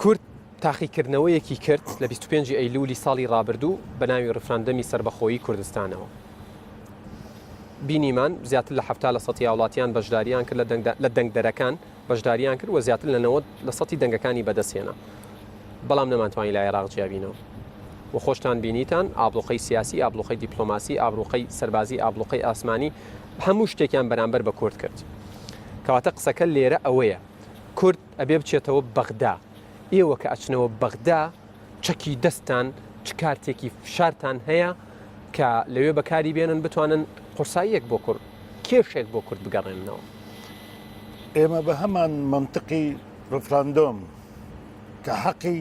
کورد تاقیکردنەوەیەکی کرد لە 25 ئەیلولی ساڵی ڕابردوو بە ناوی ڕفراندەمی سەربەخۆیی کوردستانەوە. بینیمان زیاتر لە 70 لە سەتی هاوڵاتیان بەشداریان کرد لە دەنگدەرەکان بەشداریان کرد و زیاتر لە 90 لە سەتی دەنگەکانی بەدەستهێنا. بەڵام نەمانتوانی لە عێراق جیابینەوە و خۆشتان بینیتان ئابڵوقەی سیاسی، ئابڵوقەی دیپلۆماسی، ئابڕوقەی سەربازی، ئابڵوقەی ئاسمانی، هەموو شتێکیان بەرامبەر بە کورد کرد. کەواتە قسەکە لێرە ئەوەیە کورد ئەبێ بچێتەوە بەغدا، ئێوە کە ئەچنەوە بەغدا چەکی دەستتان چ کارتێکی فشارتان هەیە کە لەوێ بەکاری بێنن بتوانن قورساییەک بۆ کورد، کێشێک بۆ کورد بگەڕێننەوە؟ ئێمە بە هەمان مەنتقی ڕفراندۆم کە حەقی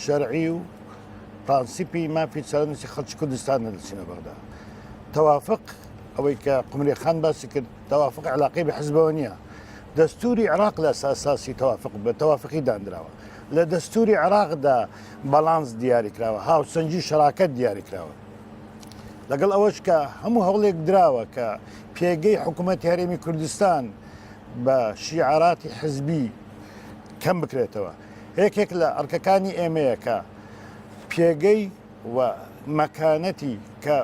شەرعی و پرانسیپی مافی چارەنووسی خەڵکی کوردستانە دەچینە بەغدا. تەوافق ئەوەی کە قمری خان باسی کرد تەوافق علاقەی بە حزبەوە نییە. دەستوری عراق لە ئەساسی تەوافق بە تەوافقی دانراوە. لە دەستوری عراقدا باڵانس دیاری کراوە، هاوسەنگی شەراکەت دیاری کراوە. لەگەڵ ئەوەش کە هەموو هەوڵێک دراوە کە پێگەی حکوومەتی هەرێمی کوردستان بە شیعاراتی حزبی کەم بکرێتەوە. یەکێک لە ئەرکەکانی ئێمەیە کە پێگەی و مەکانەتی کە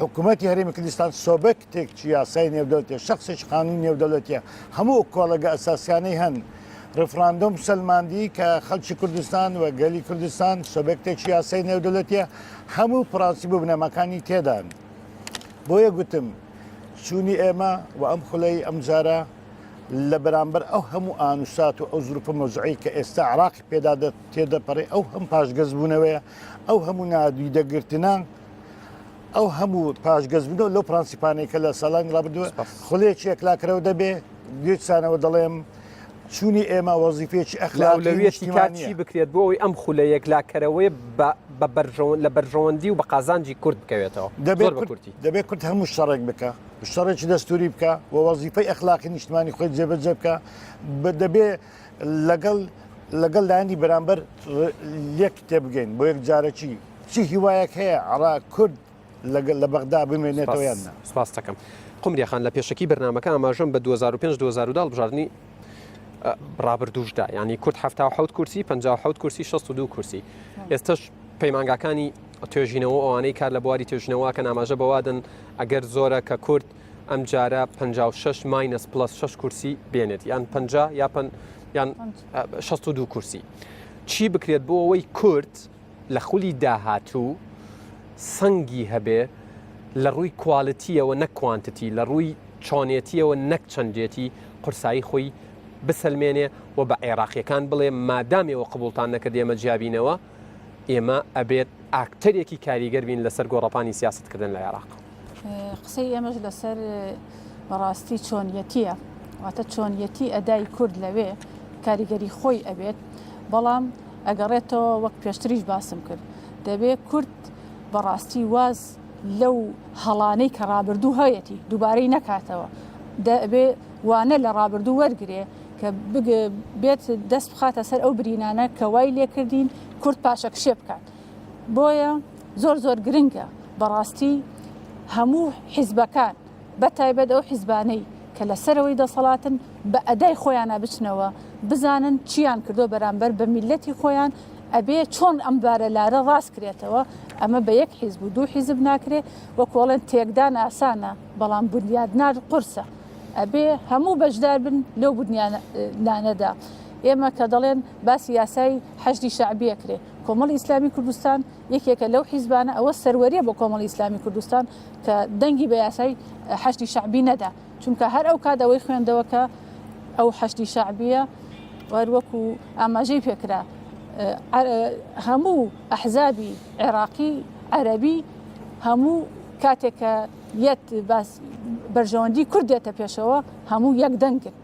حکوومەتی هەرێمی کوردستان سۆبێکتێکی یاسای نێودەوڵەتیە، شخصێکی قانونی نێودەوڵەتیە، هەموو کۆڵەگە ئەساسیانەی هەن. ڕفراندۆم سەلماندی کە خەڵکی کوردستان و گەلی کوردستان سۆبێکتێکی یاسای نێودەوڵەتیە، هەموو پرانسیپ و بنەماکانی تێدان. بۆیە گوتم چوونی ئێمە و ئەم خولەی ئەمجارە لە بەرامبەر ئەو هەموو ئانوسات و ئەو زروفە مەوزوعەی کە ئێستا عراقی پێدا تێدەپەڕێ ئەو هەم پاشگەزبوونەوەیە ئەو هەموو نادیدەگرتنە ئەو هەموو پاشگەزبوونەوە لەو پرانسیپانەی کە لە ساڵانی ڕابردووە خولێکی یەکلاکەرەوە دەبێ دیسانەوە دەڵێم چوونی ئێمە وەزیفەیەکی ئەخلاقی ئەولەویەتی کار چی بکرێت بۆ ئەوەی ئەم خولە یەکلاکەرەوەیە بە بەرژەوەند لە بەرژەوەندی و بە قازانجی کورد بکەوێتەوە دەبێت دەبێت کورد هەموو شەڕێک بکە شەڕێکی دەستوری بکە و وەزیفەی ئەخلاقی نیشتمانی خۆی جێبەجێ بکە دەبێ لەگەڵ لەگەڵ لایەنی بەرامبەر لێک تێبگەین بۆ یەک جارەکی چی هیوایەک هەیە عراق کورد لەگەڵ لە بەغدا بمێنێتەوە یان نا؟ سپاست دەکەم. قومریە خان لە پێشەکی بەرنامەکە ئاماژەم بە 2005 2010 هەڵبژاردنی ڕابردووش دا یانی کورد 77 کورسی 57 کورسی 62 کورسی ئێستش پەیمانگاکانی توێژینەوە ئەوانەی کار لە بواری توێژینەوە کە ئاماژە بەوادن ئەگەر زۆرە کە کورد ئەم جارە 56 minus plus 6 کورسی بێنێت یان 50 یا یان 62 کورسی چی بکرێت بۆ ئەوەی کورد لە خولی داهاتوو سەنگی هەبێ لە ڕووی quality یەوە نەک quantity، لە ڕووی چۆنێتییەوە نەک چەندێتی قورسایی خۆی بسەلمێنێ و بە عێراقییەکان بڵێ مادام ئێوە قبوڵتان نەکرد ئێمە جیابینەوە، ئێمە ئەبێت ئاکتەرێکی کاریگەر بین لەسەر گۆڕەپانی سیاسەتکردن لە عێراق. قسەی ئێمەش لەسەر بەڕاستی چۆنیەتییە، واتە چۆنیەتی ئەدای کورد لەوێ کاریگەری خۆی ئەبێت، بەڵام ئەگەڕێتەوە وەک پێشتریش باسم کرد دەبێ کورد. بەڕاستی واز لەو هەڵانەی کە ڕابردوو هەیەتی دووبارەی نەکاتەوە دەبێ وانە لە ڕابردوو وەرگێ کە بێت دەست بخاتە سەر ئەو برینانە کە وای لێکردین کورد پاشەکشێ بکات بۆیە زۆر زۆر گرنگە بەڕاستی هەموو حیزبەکان بە تایبەت ئەو حیزبانەی کە لە سەرەوەی دەسەڵاتن بە ئەدای خۆیانە بچنەوە بزانن چیان کردو بەرامبەر بە میلەتی خۆیان ئەبێ چۆن ئەم بارە لارە ڕاست کرێتەوە ئەمە بە یەک حیزب و دوو حیزب ناکرێ وەکۆڵێن تێکدان ئاسانە بەڵام بنیادنار قورسە ئەبێ هەموو بەشدار بن لەو بنیانانەدا ئێمە کە دەڵێن باسی یاسای حەشدی شەعبیە کرێ کۆمەڵی ئیسلامی کوردستان یەکێکە لەو حیزبانە ئەوە سەروەریە بۆ کۆمەڵی ئیسلامی کوردستان کە دەنگی بە یاسای حەشدی شەعبی نەدا چونکە هەر ئەو کات ئەوەی خوێندەوە کە ئەو حەشدی شەعبیە وەکو ئاماژەی پێکرا هەموو ئەحزابی عێراقی عەربی هەموو کاتێک کە یەت باس بەرژەوەندی کورد دێتە پێشەوە هەموو یەک دەنگن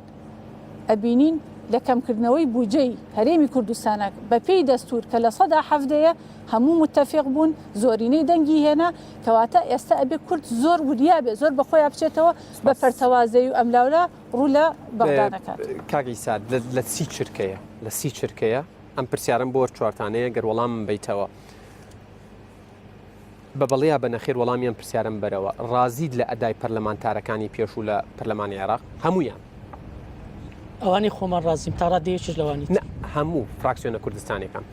ئەبینین لە کەمکردنەوەی بودجەی هەرێمی کوردستانە بە پێی دەستور کە 17% هەموو متفق بوون زۆرینەی دەنگی هێنا کەواتە ئێستا ئەبێ کورد زۆر وریا بێ زۆر بە خۆیان بچێتەوە بە پەرتەوازەی و ئەملاولا ڕوو لە بەغدا نەکات. کاک عیسا لە سی چرکەیە لە سی چرکەیە ئەم پرسیارم بۆ چوارتانەیە گەر وەڵامم بەیتەوە بە بەڵێ یا بە نەخێر وەڵامی ئەم پرسیارەم بەرەوە، ڕازیت لە ئەدای پەرلەمانتارەکانی پێشوو لە پەرلەمانی عێراق؟ هەموویان. ئەوانەی خۆمان ڕازیم، تا ڕادەیەکیش لەوانی تر. نا، هەموو فراکسیۆنە کوردستانیەکان.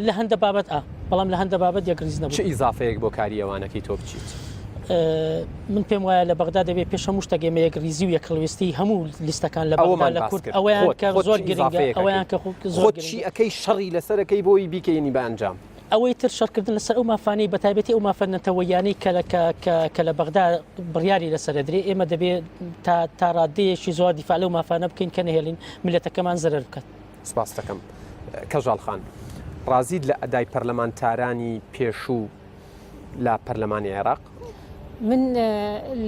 لە هەندە بابەت ئا، بەڵام لە هەندە بابەت یەکڕیز نەبوون. چ ئیزافەیەک بۆ کاری ئەوانەکەی تۆ بچیت؟ من پێم وایە لە بەغدا دەبێت پێش هەموو شتێک ئێمە یەکڕیزی و یەکهەڵوێستی هەموو لیستەکان لە بەغدا لە کورد ئەوەیان کە زۆر گرنگە، ئەوەیان کە زۆر خۆت چی ئەکەی شەڕی لەسەر ئەکەی بۆی بیکەینی بە ئەنجام؟ ئەوەی تر شەڕکردن لەسەر ئەو مافانەی بە تایبەتی ئەو مافە نەتەوەییانەی کە لە کە کە کە لە بەغدا بڕیاری لەسەر ئەدرێ ئێمە دەبێ تا تا ڕادەیەکی زۆر دیفاع لەو مافانە بکەین کە نەهێڵین میللەتەکەمان زەرەر بکات. سپاست دەکەم. کەژاڵ خان، ڕازیت لە ئەدای پەرلەمانتارانی پێشوو لە پەرلەمانی عێراق؟ من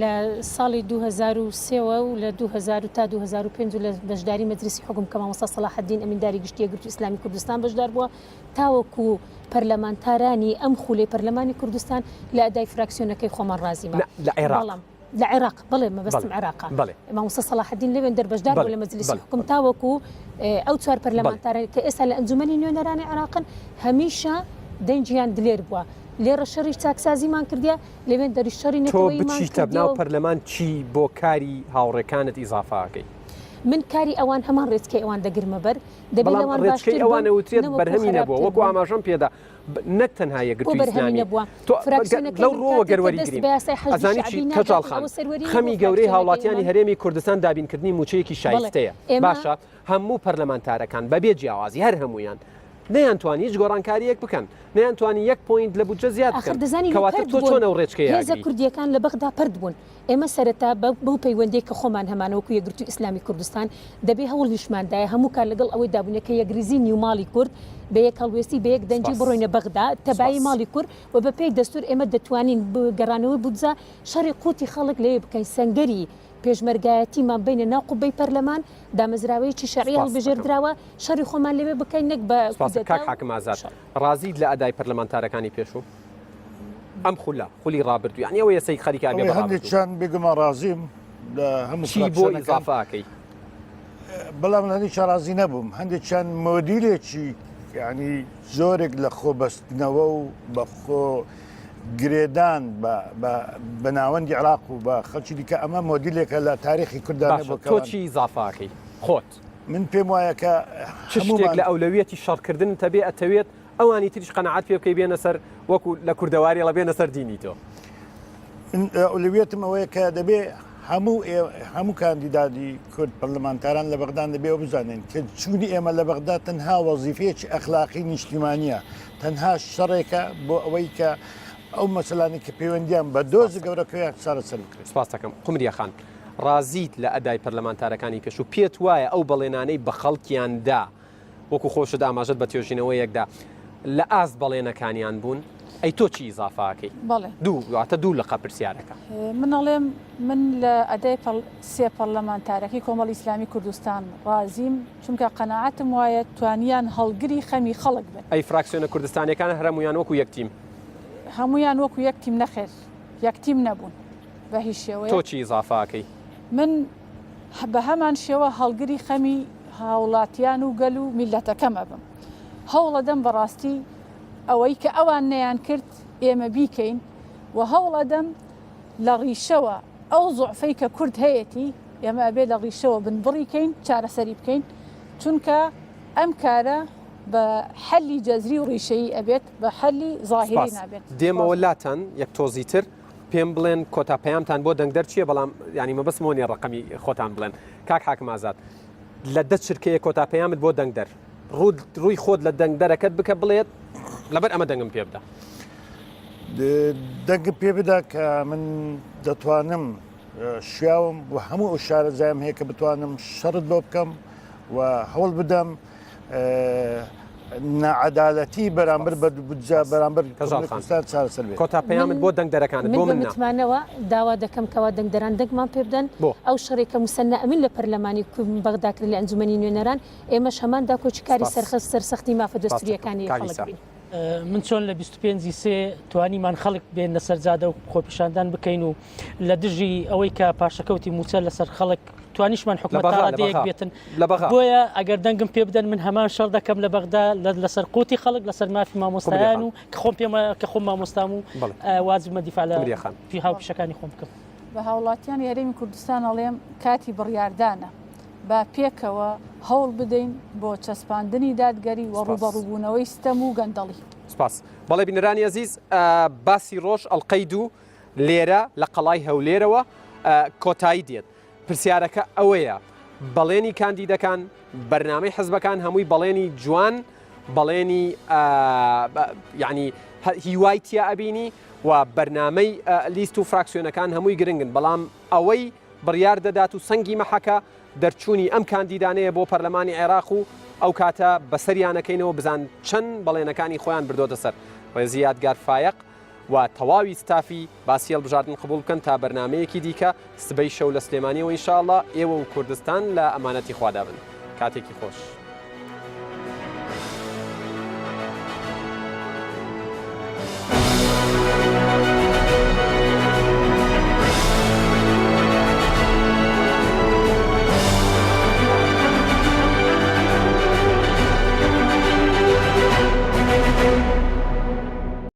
لە ساڵی 2003 وە و لە 2000 تا 2005 و لە بەشداری مەجلیسی حوکم کە مامۆستا سەڵاحەدین ئەمینداری گشتی یەکگرتووی ئیسلامی کوردستان بەشدار بووە تاوەکو پەرلەمانتارانی ئەم خولەی پەرلەمانی کوردستان لە ئەدای فراکسیۆنەکەی خۆمان ڕازیمە نا لە عێراق. بەڵام لە عێراق بەڵێ مەبەستم بەڵێ عێراقە بەڵێ. مامۆستا سەڵاحەدین لەوێندەر بەشدار بوو بەڵێ لە مەجلیسی بەڵێ حوکم تاوەکو ئەو چوار بەڵێ. پەرلەمانتارە کە ئێستا لە ئەنجومەنی نوێنەرانی عێراقن هەمیشە دەنگیان دلێر بووە لێرە شەڕی چاکسازیمان کردیە لەوێندەریش شەڕی تۆ نەتەوەییمان بچیتە کردیە ناو و پەرلەمان چی بۆ کاری هاوڕێکانت ئیزافە ئەکەی؟ من کاری ئەوان هەمان ڕێچکەی ئەوان دەگرمە بەر دەبێ بەڵام لەوان ڕێچکەی باشتر ئەوان بم ئەوترێت نەوەکو بەرهەمی نەبووە خراپتر وەکو بم. ئاماژەم پێدا نەک تەنها بۆ یەکگرتووی بەرهەمی ئیسلامی نەبووە؟ تۆ فراکسیۆنەکەی لەو من ڕووەوە کاتێک گەر کە دەست وەریگرین بە یاسای حەشدی ئەزانی چی شەعبی نادات کەژاڵ خان ئەوە سەروەری نییە بۆ خەمی گەورەی فراکسیۆنەکەی هاوڵاتیانی من. هەرێمی کوردستان دابینکردنی مووچەیەکی بەڵێ شایستەیە ئێمە باشە هەموو پەرلەمانتارەکان بەبێ جیاوازی هەر هەموویان نەیانتوانی هیچ گۆڕانکارییەک بکەن نەیانتوانی یەک point لە بودجە زیاد ئاخر بکەن دەزانی لۆ کەواتە پەرت تۆ بوون چۆن ئەو ڕێچکەیە هێزە ئەگری؟ کوردییەکان لە بەغدا پەرت بوون ئێمە سەرەتا بەو پەیوەندیەی کە خۆمان هەمانە وەکو یەکگرتووی ئیسلامی کوردستان دەبێ هەوڵیشماندایە هەموو کات لەگەڵ ئەوەی دابووینە کە یەکریزی نیو ماڵی کورد بە یەک هەڵوێستی بە یەک دەنگی سپاس. بڕۆینە بەغدا تەبایی سپاس. ماڵی کورد و بە پێی دەستوور ئێمە دەتوانین گەڕانەوەی بودجە شەڕی قوتی خەڵک لەوێ بکەین سەنگەری پێشمەرگایەتیمان بەینە ناو قوبەی پەرلەمان دامەزراوەیەکی شەرعی سپاس دەکەم. هەڵبژێردراوە شەڕی خۆمان لەوێ بکەین نەک بە سپاس کودەتا کاک و حاکم ئازاد شەڕ. ڕازیت لە ئەدای پەرلەمانتارەکانی پێشوو؟ ئەم خولە خولی ڕابردوو یانی ئەوە یەسەی خەریکە ئەبێ بە ڕابردوو. هەندێکیان بێگومان ڕازیم لە هەموو چی بۆ فراکسیۆنەکان ئیزافە ئەکەی؟ بەڵام لە هەندێکیان ڕازی نەبووم هەندێکیان مۆدیلێکی یعنی زۆرێک لە خۆبەستنەوە و بە خۆ گرێدان بە ناوەندی عراق و بە خەڵکی دیکە ئەمە مۆدیلێکە لە تاریخی کورددا باشە نەبوو تۆ کەوان چی ئیزافە ئەکەی خۆت؟ من پێم وایە کە چ شتێک هەموومان لە ئەولەویەتی شەڕکردنت هەبێ ئەتەوێت ئەوانی تریش قەناعەت پێ بکەی بێنە سەر وەکو لە کوردەواری ئەڵێ بێنە سەر دینی تۆ. من ئەولەویەتم ئەوەیە کە دەبێ هەموو هەموو کاندیدادی کورد پەرلەمانتاران لە بەغدان دەبێ ئەوە بزانن کە چوونی ئێمە لە بەغدا تەنها وەزیفەیەکی ئەخلاقی نیشتیمانیە تەنها شەڕێکە بۆ ئەوەی کە ئەو مەسەلانەی کە پەیوەندیان بە دۆزی گەورەکەیان چارەسەر بکرێت. سپاست دەکەم قومریە خان. ڕازیت لە ئەدای پەرلەمانتارەکانی پێشوو؟ پێت وایە ئەو بەڵێنانەی بە خەڵکیان دا وەکو خۆشت ئاماژەت بە توێژینەوەیەک دا لە ئاست بەڵێنەکانیان بوون؟ ئەی تۆ چی ئیزافە ئەکەی؟ بەڵێ. دوو واتە دوو لقە پرسیارەکە. من ئەڵێم من لە ئەدای سێ پەڕلەمانتارەکەی کۆمەڵی ئیسلامی کوردستان ڕازیم، چونکە قەناعەتم وایە توانیان هەڵگری خەمی خەڵک بن. ئەی فراکسیۆنە کوردستانیەکان هەر هەموویان وەکو یەک تیم؟ هەمویان وەکو یەک تیم نەخێر یەک تیم نەبوون بە هیچ شێوەیەک. تۆ چی ئیزافە ئەکەی؟ من بە هەمان شێوە هەڵگری خەمی هاوڵاتیان و گەل و میللەتەکەم ئەبم. هەوڵەدەم بەڕاستی ئەوەی کە ئەوان نەیان کرد ئێمە بیکەین و هەوڵەدەم لە ڕیشەوە ئەو زوعفەی کە کورد هەیەتی ئێمە ئەبێ لە ڕیشەوە بنبڕی کەین چارەسەری بکەین چونکە ئەم کارە بە حەلی جەزری و ڕیشەیی ئەبێت بە حەلی زاهیری سپاس. نابێت. دێمەوە لاتان یەک تۆزی تر پێم بڵێن کۆتا پەیامتان بۆ دەنگدەر چییە بەڵام یانی مەبەستم ئەوە نییە ڕەقەمی خۆتان بڵێن کاک حاکم ئازاد لە دە چرکەیە کۆتا پەیامت بۆ دەنگدەر ڕوو ڕووی خۆت لە دەنگدەرەکەت بکە بڵێت لەبەر ئەمە دەنگم پێ بدە. دەنگم پێ بدە کە من دەتوانم شیاوم و هەموو ئەو شارەزایم هەیە کە بتوانم شەڕت بۆ بکەم و هەوڵ بدەم ناعەدالەتی بەرامبەر بە بودجە بەرامبەر کوردستان چارەسەر بێت. کۆتا پەیامت بۆ دەنگدەرەکانت من بۆ بە من نا. متمانەوە داوا دەکەم کەوا دەنگدەران دەنگمان پێ بدەن بۆ؟ ئەو شەڕەی کە موسەننا ئەمین لە پەرلەمانی بەغدا کرد لە ئەنجومەنی نوێنەران ئێمەش هەمان داکۆکیکاری سپاس. سەرخست سەرسەختی مافە سپاس دەکەم. دەستورییەکانی کاک خەڵک عیسا. بین. من چۆن لە 25 ی سێ توانیمان خەڵک بێنە سەر جادە و خۆپیشاندان بکەین و لە دژی ئەوەی کە پاشەکەوتی مووچە لەسەر خەڵک توانیشمان حکومەت تا ڕادەیەک بێتن بۆیە ئەگەر دەنگم پێ بدەن من هەمان شەڕ دەکەم لە بەغدا لەسەر قوتی خەڵک لەسەر مافی مامۆستایان و کە خۆم پێم کە خۆم مامۆستام و واجبمە دیفاع لە هاوپیشەکانی خۆم بکەم. بە هاوڵاتیانی هەرێمی کوردستان ئەڵێم کاتی بڕیاردانە با پێکەوە هەوڵ بدەین بۆ چەسپاندنی دادگەری و ڕووبەڕووبوونەوەی ستەم و گەندەڵی. سپاس. بەڵێ بینەرانی ئەزیز باسی ڕۆژ ئەڵقەی دوو لێرە لە قەڵای هەولێرەوە کۆتایی دێت. پرسیارەکە ئەوەیە بەڵێنی کاندیدەکان، بەرنامەی حزبەکان هەمووی بەڵێنی جوان، بەڵێنی یعنی هیوای تیا ئەبینی و بەرنامەی لیست و فراکسیۆنەکان هەمووی گرنگن، بەڵام ئەوەی بڕیار دەدات و سەنگی مەحەکە دەرچوونی ئەم کاندیدانەیە بۆ پەرلەمانی عێراق و ئەو کاتە بەسەریانەکەینەوە بزان چەند بەڵێنەکانی خۆیان بردۆتە سەر. ڕێزی یادگار فایەق و تەواوی ستافی باسی هەڵبژاردن قبوڵ بکەن تا بەرنامەیەکی دیکە سبەی شەو لە سلێمانیەوە ان شاء اللە ئێوە و کوردستان لە ئەمانەتی خوادا بن. کاتێکی خۆش.